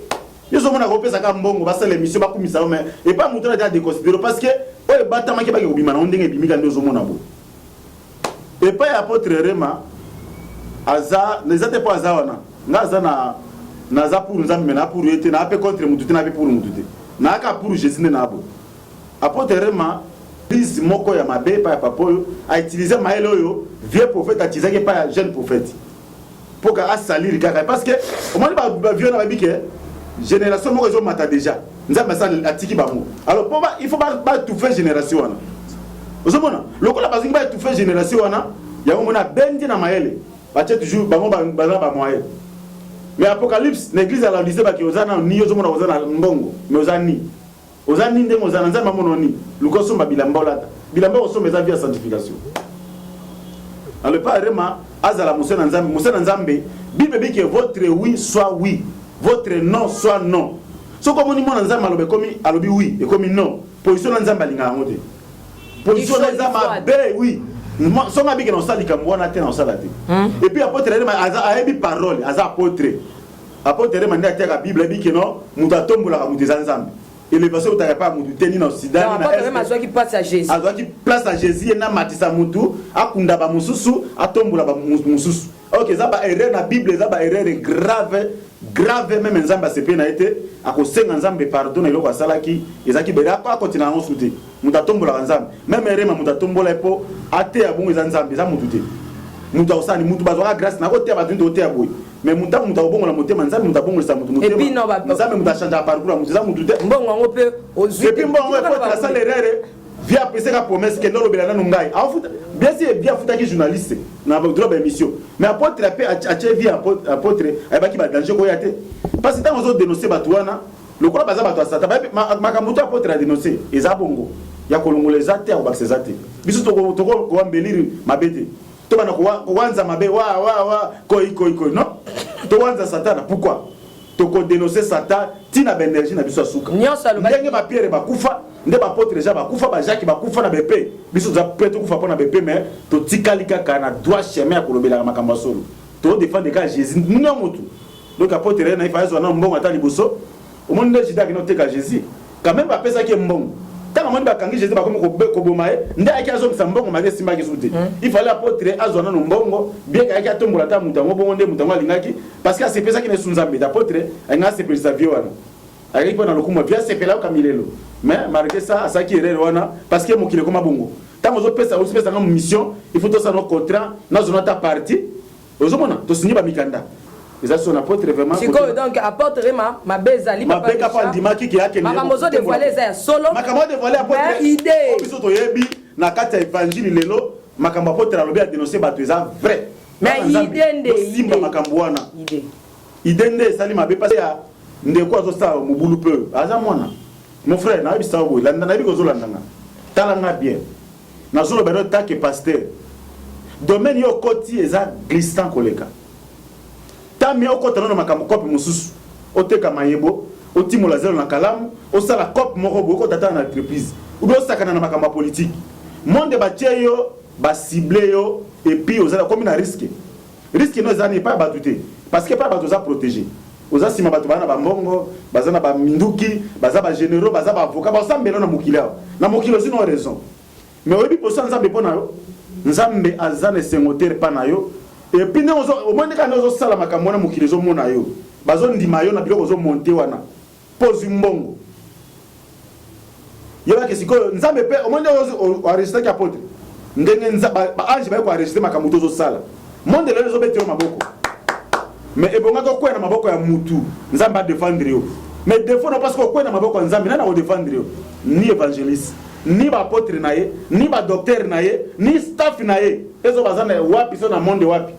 Yo ozomona kopesa kaka mbongo basala émission bakumisa yo mais epa moto wana aza déconsidéré parce que oyo ebatamaki bake kobima nango ndenge ebimi kaka nde ozomona boye. Epai ya apotre Rema aza eza te po aza wana nga aza na naza pour Nzambe mais na pour ye te na pe contre mutu te na pe pour mutu te na ka pour Jésus nde na bo apotre Rema prise moko ya mabe epai ya papa oyo a utiliser mayele oyo vieux prophète atilisaki epai ya jeune prophète mpo ka asaliri kaka parce que omoni ba vieux na bayebi ke génération moko ezomata déjà nzambe asali atiki bango alors mpo il faut baétouffe génération wana ozomona lokola bazongi baétouffe génération wana yango mona abendi na mayele batie toujours bango baza bamoyen mais apocalypse na église ya laodicée bake oza na ni ozomona oza na mbongo mais oza ni Oza ni ndenge oza na nzambe amono ni luka osomba bilamba olata bilamba osomba eza vie ya sanctification alors pa rema azala mosali na nzambe mosali na nzambe bible ebi que votre oui soit oui votre non soit non soki omoni mwana nzambe aloba ekomi alobi oui ekomi non position na nzambe alingaka yango te position na eza mabe oui soki abiki na osala likambo wana te na osala te hmm? et puis apôtre ayebi parole aza apôtre Apotre Rema nde atiaka bible ayebi que non mutu atombolaka mutu eza nzambe. Elevation eutaka epai ya mutu te ni na occident ni na Apotre Rema azwaki place ya Jesus. Azwaki place ya Jesus ye nde amatisa mutu akunda ba mosusu atombola ba mosusu. Ok eza ba erreur na bible eza ba erreur grave grave meme nzambe asepeli na ye te akosenga nzambe pardon na eloko asalaki ezalaki bere akotina yango su te. Moto atombolaka Nzambe. Meme Rema moto atombola ye po ateya bongo eza Nzambe, eza moto te. Moto akosala ni moto bazwaka grace na koteya bato nini toteya boye. Mais moto ntango moto akobongola motema Nzambe moto abongolisa moto motema. Et puis non ba Nzambe moto achangeaka parcours ya moto eza moto te. Mbongo yango pe ozwi. Et puis mbongo yango epote asala erreur vie apesaka promesse kende olobela nanu ngai afuta bien sûr bien afutaki journaliste na droit ba émission mais apôtre ape atie vie apôtre ayebaki ba danger koya te parce que ntango ozo dénoncer bato wana Lokola baza bato ya satan bayebi makambo to apotre a denonce eza bongo ya kolongola eza te ya kobakisa eza te biso toko toko koambeliri mabe te tobanda kowanza mabe wa wa wa koi koi koi non towanza satana pourquoi toko denonce satan ti na ba energie na biso ya suka ndenge ba pierre bakufa nde ba apotre ja bakufa ba jacques bakufa na bepe biso toza prêt tokufa mpo na bepe mais totikali kaka na droit chemin ya kolobelaka makambo ya solo to defendre kaka jésus nino motu Donc apotre ye na ye azwa nano mbongo ata liboso. Omoni nde Judas akende koteka Jesus. Quand même bapesaki ye mbongo. Ntango amoni bakangi Jesus bakomi koboma ye, nde ayaki azongisa mbongo malgré esimbaki lisusu te. Hmm. Il fallait apotre azwa nano mbongo, bien que ayaki atombola ata moto yango bongo nde moto yango alingaki parce que asepesaki na yesu Nzambe. Apotre alingaki asepelisa vieux wana. Ayaki mpo na lokumu ya vieux asepela yoka milelo. Mais malgré ça asalaki erreur wana parce que mokili ekoma bongo. Ntango ozopesa ozopesa nga mission, il faut tosala no contrat, nazwa ata partie. Ozomona tosinye ba mikanda eza son apôtre vraiment. Sikoyo donc apôtre Rema mabe ezali papa. Mabe kapa andimaki ke akende. Makambo ozo dévoiler eza ya solo. Makambo dévoiler apôtre. Idée. Biso toyebi na kati ya évangile lelo makambo apôtre alobi a dénoncer bato eza vrai. Mais idée nde simba makambo wana. Idée. Idée nde esali mabe parce ya ndeko azosala mobulu peu aza mwana. Mon frère nayebisa yo boye landa nayebi kozolanda nga. Tala nga bien. Nazoloba no tant que pasteur. Domaine yo okoti eza glissant koleka. Tami okota nano makambo cope mosusu oteka mayebo otimola zelo na kalamu osala cope moko boye okota ata na entreprise ou bien osakana na makambo ya politique monde batie yo ba cible yo et puis ozala okomi na risque risque no eza ni epai ya bato te parce que epai ya bato oza protege oza nsima bato baza na bambongo baza na baminduki baza bagénéraux baza baavocat basambela na mokili awa na mokili ozwi no raison Mais oyebi position ya Nzambe mpo na yo? Nzambe aza na esengo te epa na yo. Et puis ndenge ozo omoni kaka ndenge ozosala makambo wana mokili ezomona yo. Bazondima yo na biloko ozo monter wana mpo ozwi mbongo. Yeba ke sikoyo Nzambe mpe omoni ndenge ozo enregistraki apotre ndenge ba ange baye ko enregistrer makambo tozosala. Monde lelo ezobetela yo maboko. Mais ebongaki okwea na maboko ya mutu Nzambe a defendre yo. Mais defaut na parce que okwea na maboko ya Nzambe nani ako defendre yo? Ni evangeliste. ni ba apotre na ye ni ba docteur na ye ni staff na ye ezo baza na wapi so na monde wapi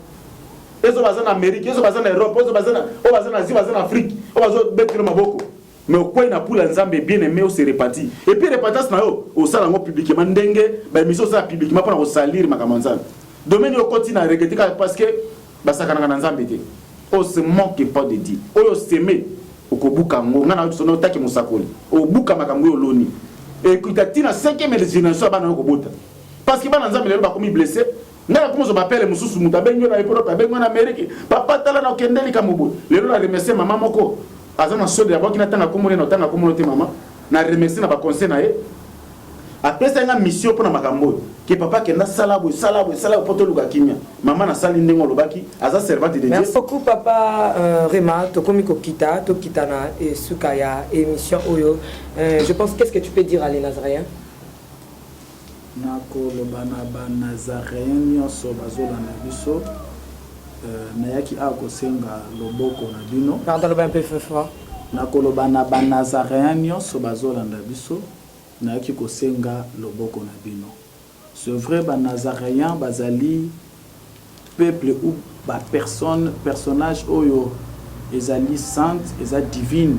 ezo baza na Amerique ezo baza na Europe ezo baza na oyo baza na Asie baza na Afrique oyo bazo betelo maboko mais okwei na pula Nzambe bien aimé ose repenti et puis repentance na yo osala yango publiquement ndenge ba émission osala publiquement mpona kosalir makambo ya Nzambe domaine oyo okoti na regrette kaka parce que basakanaka na Nzambe te on se manque pas de Dieu oyo seme Okobuka yango. Ngai nayoki soni otaki mosakoli. Obuka makambo oyo oloni. Ekita ti na cinquième generation ya bana oyo kobota. Parce que bana Nzambe lelo bakomi blesse. Ngai nakomi kozwa bapele mosusu moto abengi yo na Europe, abengi yo na Amerique. Papa tala na okende likambo boye. Lelo na remercier mama moko aza na Suède abwaki natanga kombo ne na otanga kombo no te mama. Na remercier na ba conseil na ye. Apesaki nga mission pona makambo oyo ke papa kenda sala boye sala boye sala boye po toluka kimia mama nasali ndenge olobaki aza servante de Dieu. Merci beaucoup papa euh, Rema tokomi kokita tokita na eh, suka ya émission oyo euh, je pense qu'est-ce que tu peux dire à les Nazaréens nakoloba na banazaréen nyonso bazolanda biso euh, nayaki awa kosenga loboko na bino pardon loba un peu fort nakoloba na banazaréen nyonso bazolanda biso Nayaki kosenga loboko na bino. Ce vrai ba nazareens bazali peuple ou ba personnes, personnage oyo ezali sainte, eza divine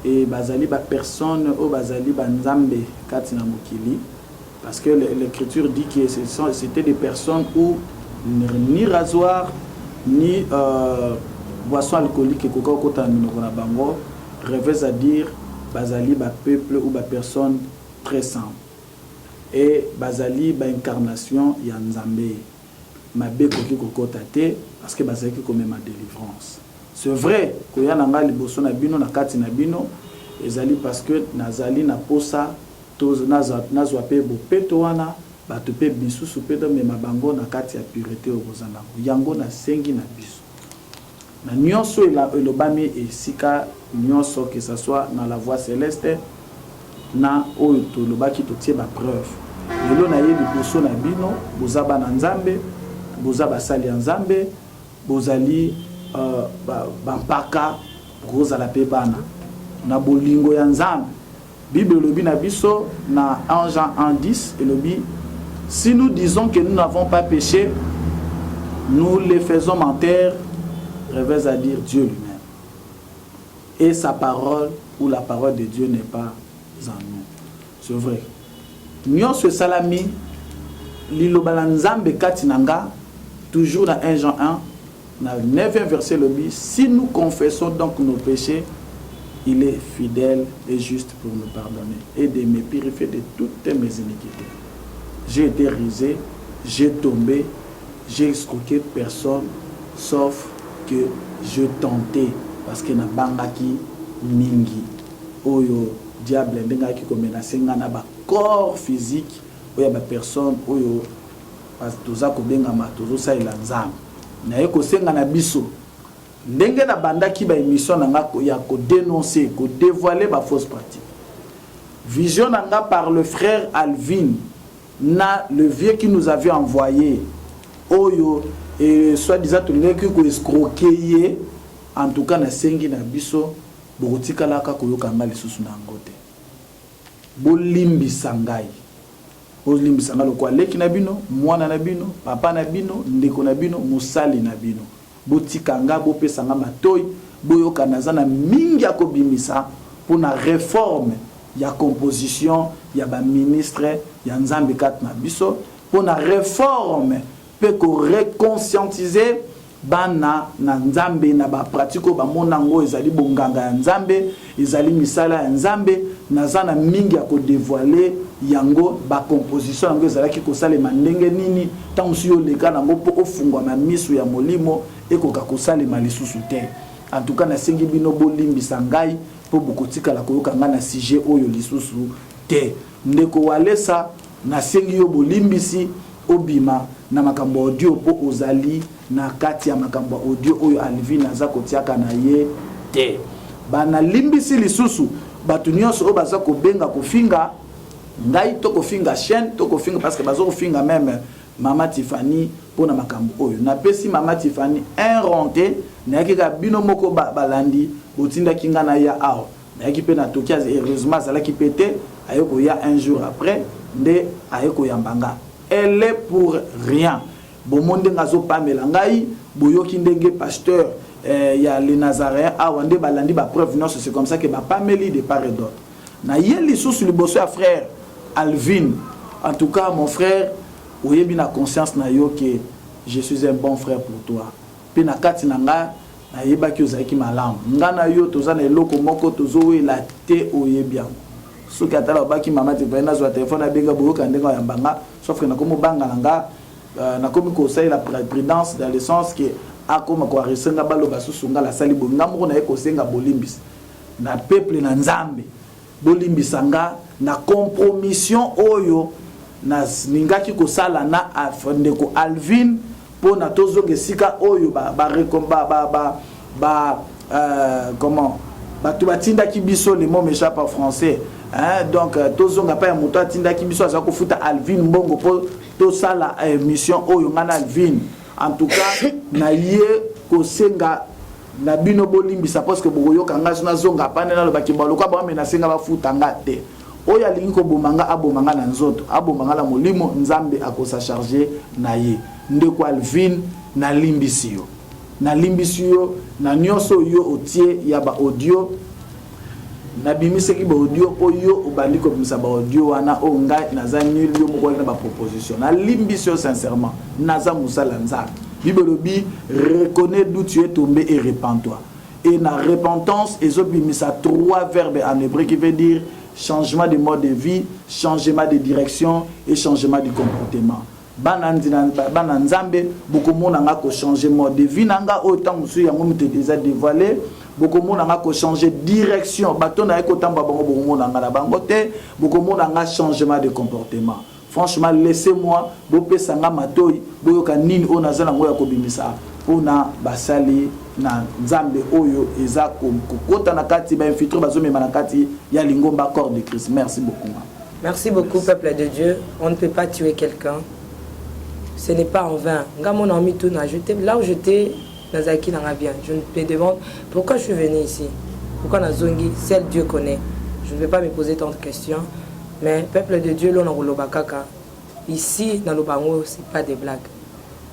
et bazali ba personnes oyo bazali ba nzambe kati na mokili parce que l'ecriture dit que ce sont c'etait des personnes où ni rasoir ni euh, boisson alcoolique ekoka kokota na minoko na bango Revez à dire bazali ba peuple ou ba personne très saint et bazali ba incarnation ya Nzambe mabe ekoki kokota te parce que bazalaki komema delivrance. C'est vrai koya na ngai liboso na bino na kati na bino ezali parce que nazali na posa to nazwa pe bopeto wana bato pe misusu pe tomema bango na kati ya purete oyo boza nango yango nasengi na biso Na nionso elobami esika nionso que ça soit na la voix celeste na oyo tolobaki totie ba preuve lelo naye liboso na bino boza bana nzambe boza basali ya nzambe bozali uh, ba mpaka bokozala pe bana na bolingo ya nzambe Bible elobi na biso na 1 Jean 1 10 elobi si nous disons que nous n'avons pas péché nous les faisons menteur revers à dire Dieu lui-même et sa parole ou la parole de Dieu n'est pas en nous c'est vrai nyonso esalami liloba na nzambe kati na nga toujours na 1 Jean 1 Na neuvième verset elobi, Si nous confessons donc nos peches, il est fidèle et juste pour nous pardonner et de me purifier de toutes mes iniquités. J'ai été rusé, j'ai tombé, j'ai escroqué personne sauf que je tentais parce que nabangaki mingi oyo diable ndenge ayaki ko menacer nga na ba corps physique oyo ya ba personnes oyo Toza kobengama tozosalela Nzambe. Naye kosenga na biso ndenge na bandaki ba emission na nga ya ko denoncer, ko devoiler ba fausses pratiques. Vision na nga par le frère Alvin na le vieux qui nous avait envoye oyo et soit disant tolingaki ko escroquer ye en tout cas nasengi na biso bokotikalaka koyoka nga lisusu na yango te. Bolimbisa ngai. Bolimbisa ngai lokola leki na bino, mwana na bino, papa na bino, ndeko na bino, mosali na bino. Botika ngai, bopesa ngai matoyi, boyoka naza na mingi ya kobimisa mpo na reforme ya composition ya ba ministres ya Nzambe kati na biso, mpo na reforme mpe ko reconscientiser. Bana na Nzambe na ba pratique oyo bamona yango ezali bonganga ya Nzambe, ezali misala ya Nzambe, naza na mingi ya ko devoiler yango, ba composition yango ezalaki kosalema ndenge nini, tango mosusu yo oleka nango mpo ofungwama misu ya molimo, ekoka kosalema lisusu te. En tout cas nasengi bino bolimbisa ngai mpo bokotikala koyoka ngai na sujet oyo lisusu te. Ndeko Walesa, nasengi yo bolimbisi obima na makambo ya audio mpo ozali na kati ya makambo ya audio oyo Alvine aza kotiaka na ye te. Ba nalimbisi lisusu batu nionso oyo baza kobenga kofinga ngai to kofinga chaine to kofinga parce que bazo kofinga meme mama Tiffany pona makambo oyo. Napesi mama Tiffany un rond te, nayaki kaka bino moko ba balandi botindaki ngai naya awa. Nayaki pe na Tokyo heureusement azalaki pe te, aye koya un jour après nde aye koyamba nga. Elle est pour rien. Bomoni ndenge azo pamela ngai, boyoki ndenge pasteur eh, ya les Nazareens awa nde balandi ba preuves nionso, c'est comme ça que ba pameli de part et d'autre. Naye lisusu liboso ya frère Alvin, en tout cas mon frère oyebi na conscience na yo que je suis un bon frère pour toi. Pe na kati na nga nayebaki ozalaki malamu. Nga na yo toza na eloko moko tozowela te oyebi yango. Soki ata nalobaki mama Tiffany nazwa telephone abenga boyoka ndenge ayamba nga sauf que nakomi obanga na nga nakomi kosalela prudence dans le sens que akoma ko enregistrer nga baloba susu nga nasali boye nga moko naye kosenga bolimbisi na peuple na Nzambe. Bolimbisa nga na compromission oyo na lingaki kosala na ndeko Alvine pona tozonga esika oyo ba ba ba ba ba euh, comment bato batindaki biso le mot m'échappe en français hein, donc euh, tozonga pa ya moto atindaki biso aza kofuta Alvine mbongo po tosala émission oyo nga na Alvine en tout cas na ye kosenga na bino bolimbisa parce que bokoyoka nga so nazonga pane naloba ke baloka ba menace nga bafuta nga te oyo alingi koboma nga aboma nga na nzoto aboma nga na molimo nzambe akosa charge na ye ndeko alvine nalimbisi yo nalimbisi yo na nyonso yo otie ya ba audio nabimisaki ba audio mpo yo obandi kobimisa ba audio wana oyo ngai naza nul yo moko na ba proposition nalimbisi yo sincèrement naza mosala nzambe bible elobi reconnais d'où tu es tombé et repens-toi et na repentance ezobimisa trois verbes en hébreu qui veut dire changement de mode de vie changement de direction et changement du comportement Bana bana nzambe bokomona nga ko changer mode de vie na nga oyo tango mosusu yango moto eza devoile bokomona nga ko changer direction bato na ye kotamba bango bokomona nga na bango te bokomona nga changement de comportement franchement laissez moi bopesa nga matoi boyoka nini oyo naza nango ya kobimisa mpona basali na nzambe oyo eza kokota na kati ba infiltre bazomema na kati ya lingomba corps de Christ merci beaucoup mama. Merci beaucoup peuple de Dieu, on ne peut pas tuer quelqu'un. Ce n'est pas en vain. Nga mona omituna, là où j'étais, nazalaki nanga bien. Je me demande pourquoi je suis venu ici. Pourquoi nazongi, seul Dieu connaît. Je ne vais pas me poser tant de questions. Mais peuple de Dieu, l'on a kaka. Ici, na lobango, c'est pas des blagues.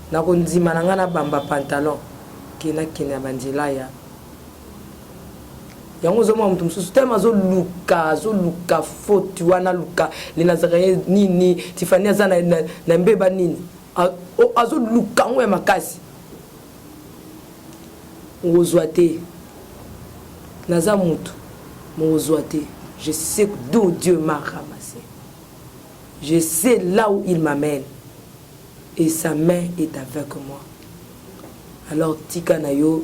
Nakondima na nga na bamba pantalon ke nakende na banzela ya yango ozomona moto mosusu tellement azoluka azoluka faute wana aluka le nazaréen nini tifani aza na, na, na mbeba nini azoluka yango ya makasi okozwa te naza motu mokozwa te je sais d'où Dieu m'a ramassé je sais là où il m'amène et sa main est avec moi alors tika na yo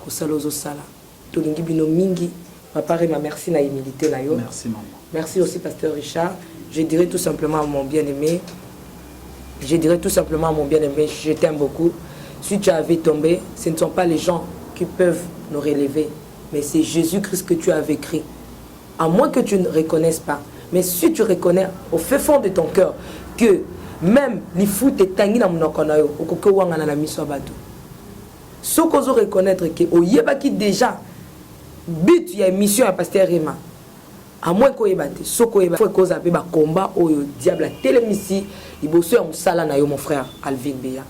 kosala ozosala tolingi bino mingi papa Rema merci na humilité na yo merci maman merci aussi pasteur Richard je dirais tout simplement à mon bien-aimé je dirais tout simplement à mon bien-aimé je t'aime beaucoup si tu avais tombé ce ne sont pas les gens qui peuvent nous relever mais c'est Jésus-Christ que tu avais écrit à moins que tu ne reconnaisses pas mais si tu reconnais au fin fond de ton cœur que même lifuta etangi na monoko na yo okoki owangana na miso ya bato soki ozo reconnaître ke oyebaki déjà but ya émission ya pasteur Rema à moins koyeba te soki oyeba faut ekozala mpe bakomba oyo diable atelemisi liboso ya mosala na yo mon frère Alvin Beya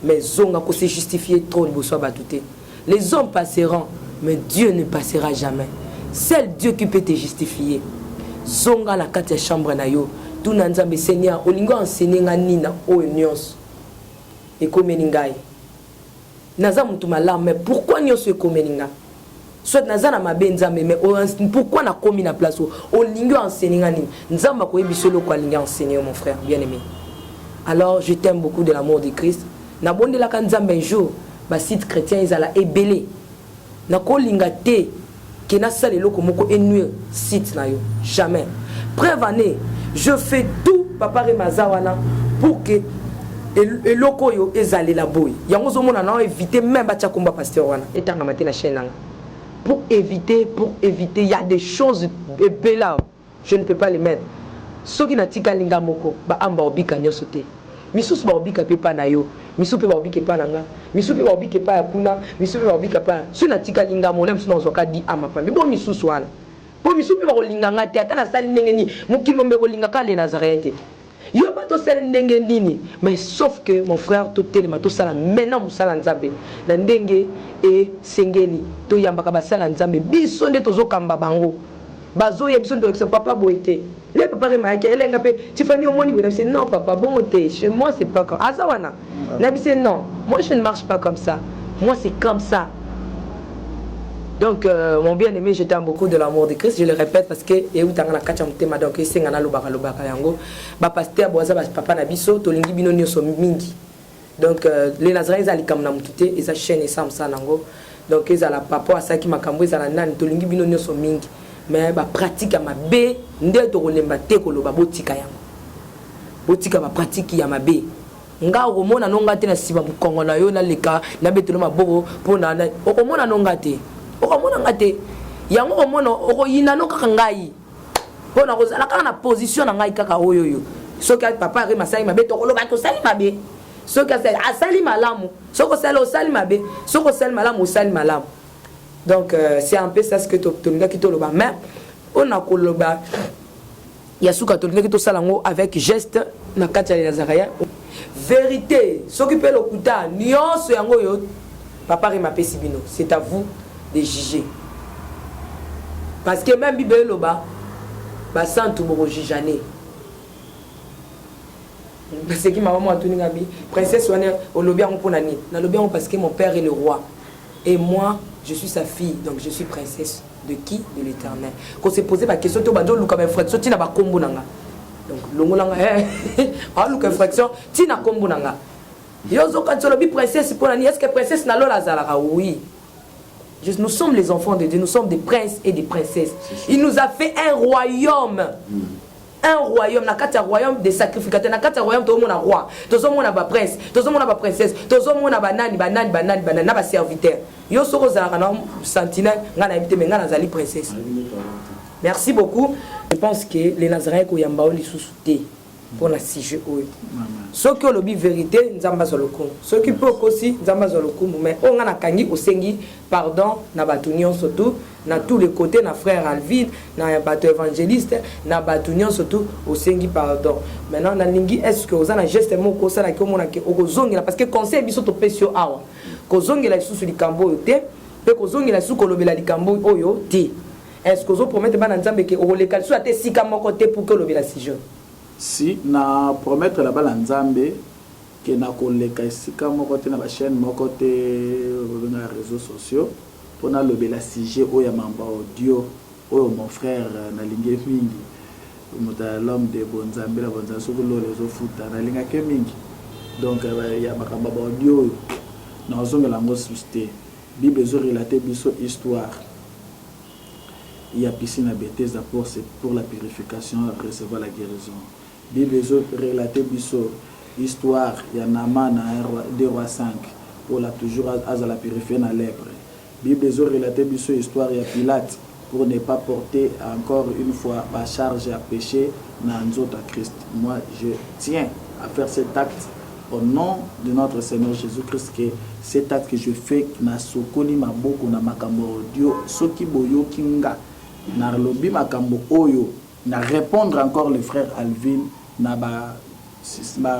mais zonga ko se justifier trop liboso ya bato te les hommes passeront mais Dieu ne passera jamais seul Dieu qui peut te justifier zonga na kati ya chambre na yo tuna nzambe seigneur olingi enseigner nga nini na oyo nyonso ekomeli ngai. Naza mutu malamu mais pourquoi nionso ekomeli nga? Soit naza na mabe Nzambe mais pourquoi nakomi na place oyo? Olingi o enseigner nga nini? Nzambe akoyebisa yo eloko alingi a enseigner yo mon frère bien aime. Alors je t'aime beaucoup de l'amour de Christ. Nabondelaka Nzambe un jour ba sites chretiens ezala ebele. Nakolinga te que nasala eloko moko e nuire site na yo. Jamais. Preuve en est, je fais tout papa Rema aza wana pour que eloko oyo ezalela boye. Yango ozomona nao eviter meme batia kombo ya pasteur wana etangama te na chaine nanga. Pour eviter, pour eviter, il ya des choses ebele awa. Je ne peux pas les mettre. Soki natikali nga moko, ba ame bakobika nionso te. Misusu bakobika pe epa na yo, misusu pe bakobika epa na nga, misusu pe bakobika epa ya kuna, misusu pe bakobika epa ya. Soki natikali nga moko, na misusu nakozwa kaka 10 ame ya pamba. Ebongo misusu wana? Po misusu pe bakolinga nga te, ata nasali ndenge nini, mokili mobimba ekolinga kaka les Nazareens te. Yo pe ata osali ndenge nini, mais sauf que mon frère totelema tosala maintenant mosala ya Nzambe na ndenge esengeli. Toyambaka basali ya Nzambe, biso nde tozokamba bango. Bazo ya biso ndolakisa papa boye te le papa rema ayaki ayela nga pe Tiffany omoni boye na bise non papa bongo te chez moi c'est pas comme aza wana na bise non moi je ne marche pas comme ça moi c'est comme ça donc euh, mon bien aimé je t'aime beaucoup de l'amour de Christ je le répète parce que eutanga na kati ya motema donc esenga nalobaka lobaka yango ba pasteur boza ba papa na biso tolingi bino nyonso mingi Donc le Nazaret eza likambo na mutu te eza chaine esala musala nango donc ezala papa oyo asalaki makambo ezala nani tolingi bino nioso mingi mais ba pratique ya mabe nde tokolemba te koloba botika yango botika ba pratique ya mabe nga okomona no nga te na sima mokongo na yo naleka nabetelo maboko mpo na okomona no nga te okomona nga te yango okomona okoyina no kaka ngai mpo nakozala kaka na position na ngai kaka oyo oyo soki papa rema asali mabe tokoloba tosali mabe soki asali asali malamu soki osali osali mabe soki osali malamu osali malamu donc euh, c'est un peu ça ce que tolingaki toloba mais oyo nakoloba ya suka tolingaki tosala yango avec geste na kati ya Nazaraya verité soki mpe lokuta nyonso yango oyo papa rema apesi bino c'est à vous de juger parce que même bible eloba basantu bokojujane naseki mama moko atuni nga bi princesse wana olobi yango mpo na nini nalobi yango parce que mon père est le roi et moi je suis sa fille donc je suis princesse de qui de l'éternel ko se poser ba question to bandi oluka ba infraction ntina bakombo na nga donc longola nga eh, aluka infraction ntina kombo na nga yo ozokanisa olobi princesse mpo na nini est ce que princesse na lola azalaka oui Nous sommes les enfants de Dieu, nous sommes des princes et des princesses. Il nous a fait un royaume. Mm. Un royaume, na kati ya royaume des sacrificateurs, na kati ya royaume tozomona roi, tozomona ba prince, tozomona ba princesse, tozomona ba nani, ba nani, ba nani, ba nani, na ba serviteur. Yo soko ozalaka na sentinelle, nga nayebi te mais nga nazali princesse. Merci beaucoup. Je pense que les Nazaréens koyamba yo lisusu te. pona sujet oyo soki olobi verite nzambe azwa lokumu soki pe okosi nzambe azwa lokumu mais oyo nga nakangi osengi pardon na batu nionso tout na tout le cote na frère Alvine na batu evangeliste na batu nionso tout osengi pardon maintenant nalingi est ce que oza na geste moko osala ke omona ke okozongela parce que conseil biso topesi yo awa kozongela lisusu likambo oyo te pe kozongela lisusu kolobela likambo oyo te Est ce que ozo promettre bana Nzambe que okoleka lisusu ata esika moko te pour que olobela sujet oyo? Si, na promettre na bana Nzambe que nakoleka esika moko te na ba chaines moko te oyo babengaka reseaux sociaux po nalobela sujet oyo ya mambo ya audio oyo mon frère nalingi ye mingi moto ya l'homme de bonzambe na bonzambe soki lola ezofuta nalingaka ye mingi donc ya makambo ya ba audio oyo nakozongela yango lisusu te bible ezo relater biso histoire ya piscine ya Bethesda pour pour la purification recevoir la guerison bible ezo relate biso histoire ya Naaman na 2 rois 5 pour la toujours azala purifie na lèpre bible ezo relate biso histoire ya Pilate pour ne pas porter encore une fois ba charge ya peche na nzoto ya Christ moi je tiens à faire cet acte Au nom de notre seigneur Jesus Christ que cet acte que je fais na sokoli maboko na makambo ya audio soki boyoki nga na lobi makambo oyo na repondre encore le frère Alvine na ba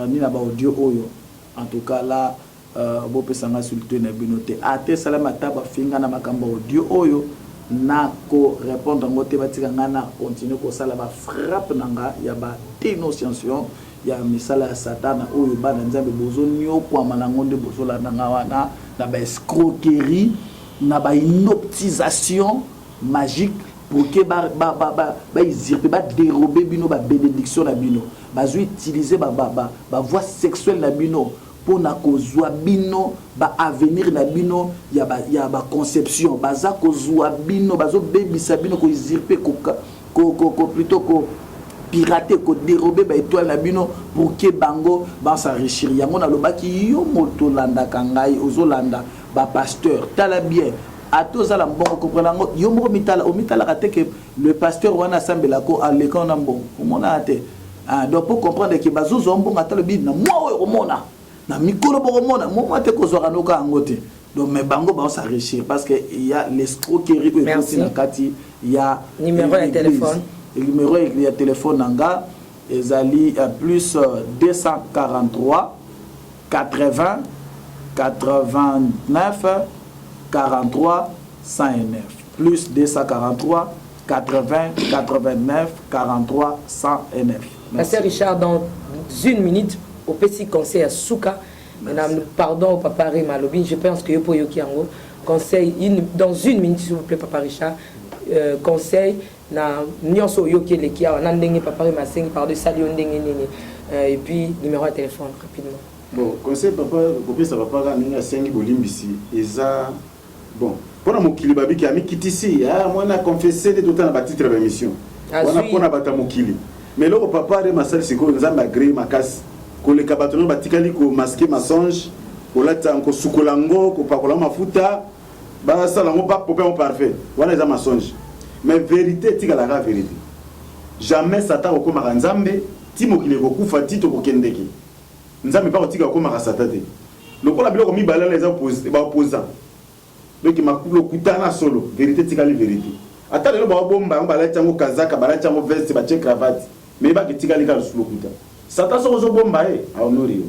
nini na ba audio oyo en tout cas là euh, bopesa nga sultue na bino te ata esalami ata bafinga na makambo ya audio oyo na ko repondre yango te batika nga na continuer kosala ba frappe na nga ya ba dénonciation. ya misala ya satana oyo bana Nzambe bozoniokwama na yango nde bozolanda nga wana na ba escroquerie na ba inoptisation magique pour que ba ba ba ba ba usurper ba dérober bino ba bénédiction na bino bazo utiliser ba ba ba, ba voie sexuelle na bino mpo na kozwa bino ba avenir na bino ya ba ya ba conception baza kozwa bino bazobebisa bino ko usurper ko ko ko, ko plutôt ko pirater ko dérober ba étoile na bino pour que bango ba s'enrichir yango nalobaki yo moto olandaka ngai ozolanda ba pasteur tala bien ata oza na mbongo comprendre yango yo moko mitala omitalaka te ke le pasteur wana asambelako aleka na mbongo omonaka te. Ah, donc pour comprendre que bazozwa mbongo ata lobi na mwa oyo okomona na mikolo bokomona mwa te kozwaka noka yango te donc mais bango bao s'enrichir parce que il y a l'escroquerie oyo ekoti na kati ya numéro ya téléphone. Numéro ya téléphone na nga ezali euh, plus 243 80 89 43 109 plus 243 80 89 43 109. Pasteur Richard, dans une minute, opesi conseil ya suka na pardon au papa Rema alobi, je pense que yo po oyoki yango conseil une, dans une minute s'il vous plaît papa Richard euh, conseil na nyonso oyoki eleki awa na ndenge papa Rema asengi pardon esali yo ndenge nini euh, et puis numéro ya téléphone rapidement. Bon, conseil papa kopesa papa kaka ndenge asengi bolimbisi eza Bon, pona mokili babiki amikitisi, ah mwana confesse nde totala ba titre ba émission. Wana pona bata mokili. Mais eloko papa Rema asali sikoyo Nzambe agree makasi koleka bato nano batikali ko masquer mensonge, kolata kosukola yango, kopakola mafuta, basala yango ba pope yango parfait. Wana eza mensonge. Mais verite etikalaka verite. Jamais Satan akokomaka Nzambe ti mokili ekokufa ti tokokendeke. Nzambe pe akotika kokomaka Satan te. Lokola biloko mibale wana eza ba opposants donc lokuta na solo, verite etikali verite. Ata lelo bao bomba yango balati yango kazaka, balati yango veste, batie cravate mais yebaka etikali kaka lokuta. Satan soki ozo bomba ye a honore yo.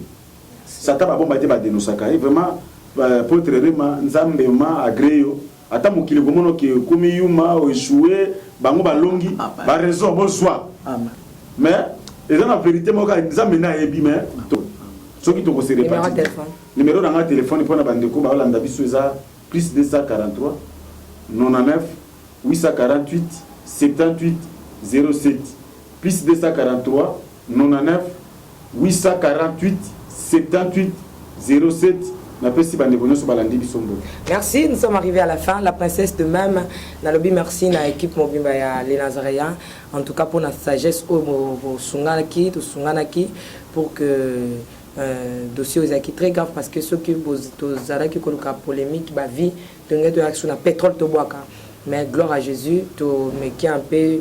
Satan ba bomba te ba denosaka ye vraiment apotre Rema Nzambe ma agree yo ata mokili ekomona ke okomi yuma o echoue bango balongi ba raison bozua mais eza na verite moko kaka Nzambe nde ayebi mais soki toko se repentir. Numero na nga telephone pona ba ndeko ba landa biso eza plus 243 99 848 78 07 plus 243 99 848 78 07 napesi bandeko nyonso balandi biso mbote. Merci, nous sommes arrivés à la fin. La princesse de même, nalobi merci na équipe mobimba ya les Nazaréens. En tout cas pour la sagesse oyo bosunganaki, tosunganaki pour que euh, dossier oyo ezalaki très grave parce que soki tozalaki koluka polémique ba vie tolingaki toyaki so na pétrole tobwaka mais gloire à Jésus tomeki un peu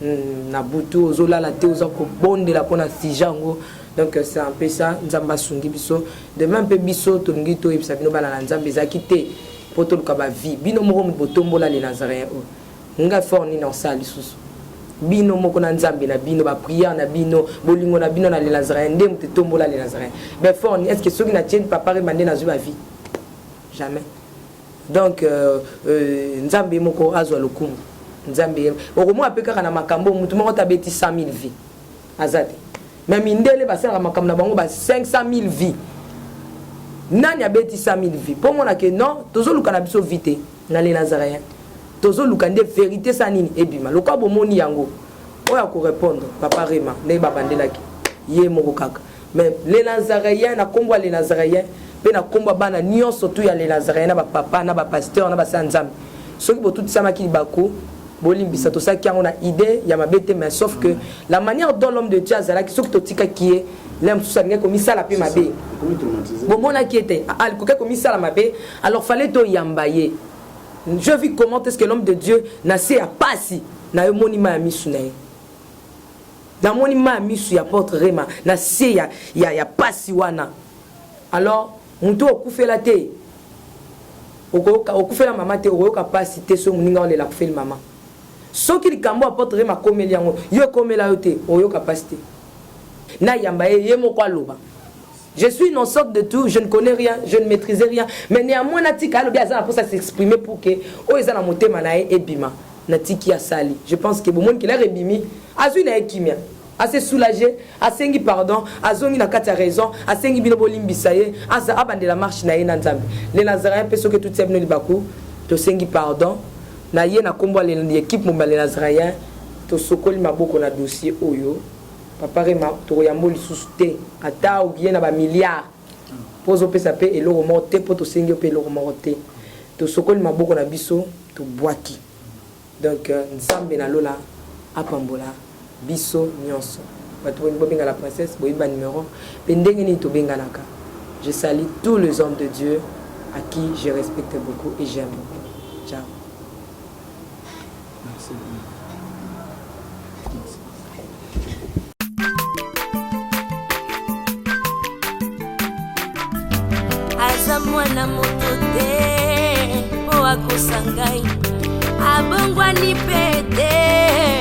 hmm, na butu ozolala te oza kobondela mpo na sujet yango donc c'est un peu ça nzambe asungi biso de même mpe biso tolingi toyebisa bino bana na nzambe ezalaki te mpo toluka bavie bino moko botombola le nazaréen oyo Nga effort nini osala lisusu? Bino moko na Nzambe na bino, ba prière na bino, bolingo na bino na le Nazaréen nde moto etombola le Nazaréen. Ba effort nini? Est-ce que soki na tie papa Rema nde nazwi ba vie? Jamais. Donc euh, euh, Nzambe ye moko azwa lokumu. Nzambe ye okomona pe kaka na makambo mutu moko tabeti 100 000 vie. Aza te. Mais mindele basalaka makambo na bango ba 500 000 vie. Nani abeti 100 000 vie? Po mona ke non, tozoluka na biso vie te na le Nazaréen. Tozo luka nde verite sa nini ebima lokola bomoni yango oyo ako repondre papa rema ndenge ba bandelaki ye moko kaka mais les nazareens na kombo ya les nazareens pe na kombo ya bana nionso tout ya les nazareens na ba papa na ba pasteur na basali nzambe soki botutisamaki libaku bolimbisa tosalaki yango na idee ya mabe te mais sauf que la manière dont l'homme de Dieu azalaki soki totikaki ye le mosusu alingaki komisala pe mabe bomonaki ete alikoki komisala mabe alors fallait toyamba ye Je vis comment est-ce que l'homme de Dieu na se ya pasi na yo moni ma ya misu na ye. Na moni ma ya misu ya apôtre Rema na se ya ya, ya pasi wana. Alors mutu okufela te okoyoka okufela mama te okoyoka pasi te so muninga olela akufeli mama. Soki likambo apôtre Rema akomeli yango yo ekomela yo te oyoka pasi te. Na yamba ye ye moko aloba. Je suis innocente de tout, je ne connais rien, je ne maîtrisais rien. Mais néanmoins, natika alobi aza na posa s'exprimer pour que oyo eza na motema na ye ebima. Natiki asali. Je pense que bomoni que l'air ebimi, azui na ye kimia. Ase soulager, asengi pardon, azongi na kati ya raison, asengi bino bolimbisa ye, aza abandela marche na ye na Nzambe. Les Nazaréens mpe soki etuti ya bino libaku, tosengi pardon na ye na kombo ya equipe mobimba les Nazaréens, tosokoli maboko na dossier oyo. Papa Rema, tokoyamba yo lisusu te ata oye na ba milliards mpo ozopesa mpe eloko moko te, mpo tosengi yo mpe eloko moko te. Tosokoli maboko na biso, tobwaki. Donc Nzambe na lola apambola biso nionso. Bato bolingi bobenga la princesse, boyebi ba numero pe ndenge nini tobenganaka. Je salue tous les hommes de Dieu à qui je respecte beaucoup et j'aime beaucoup. Ciao. Merci. Aza mwana moto te mpo akosa ngai, abongwani mpe te.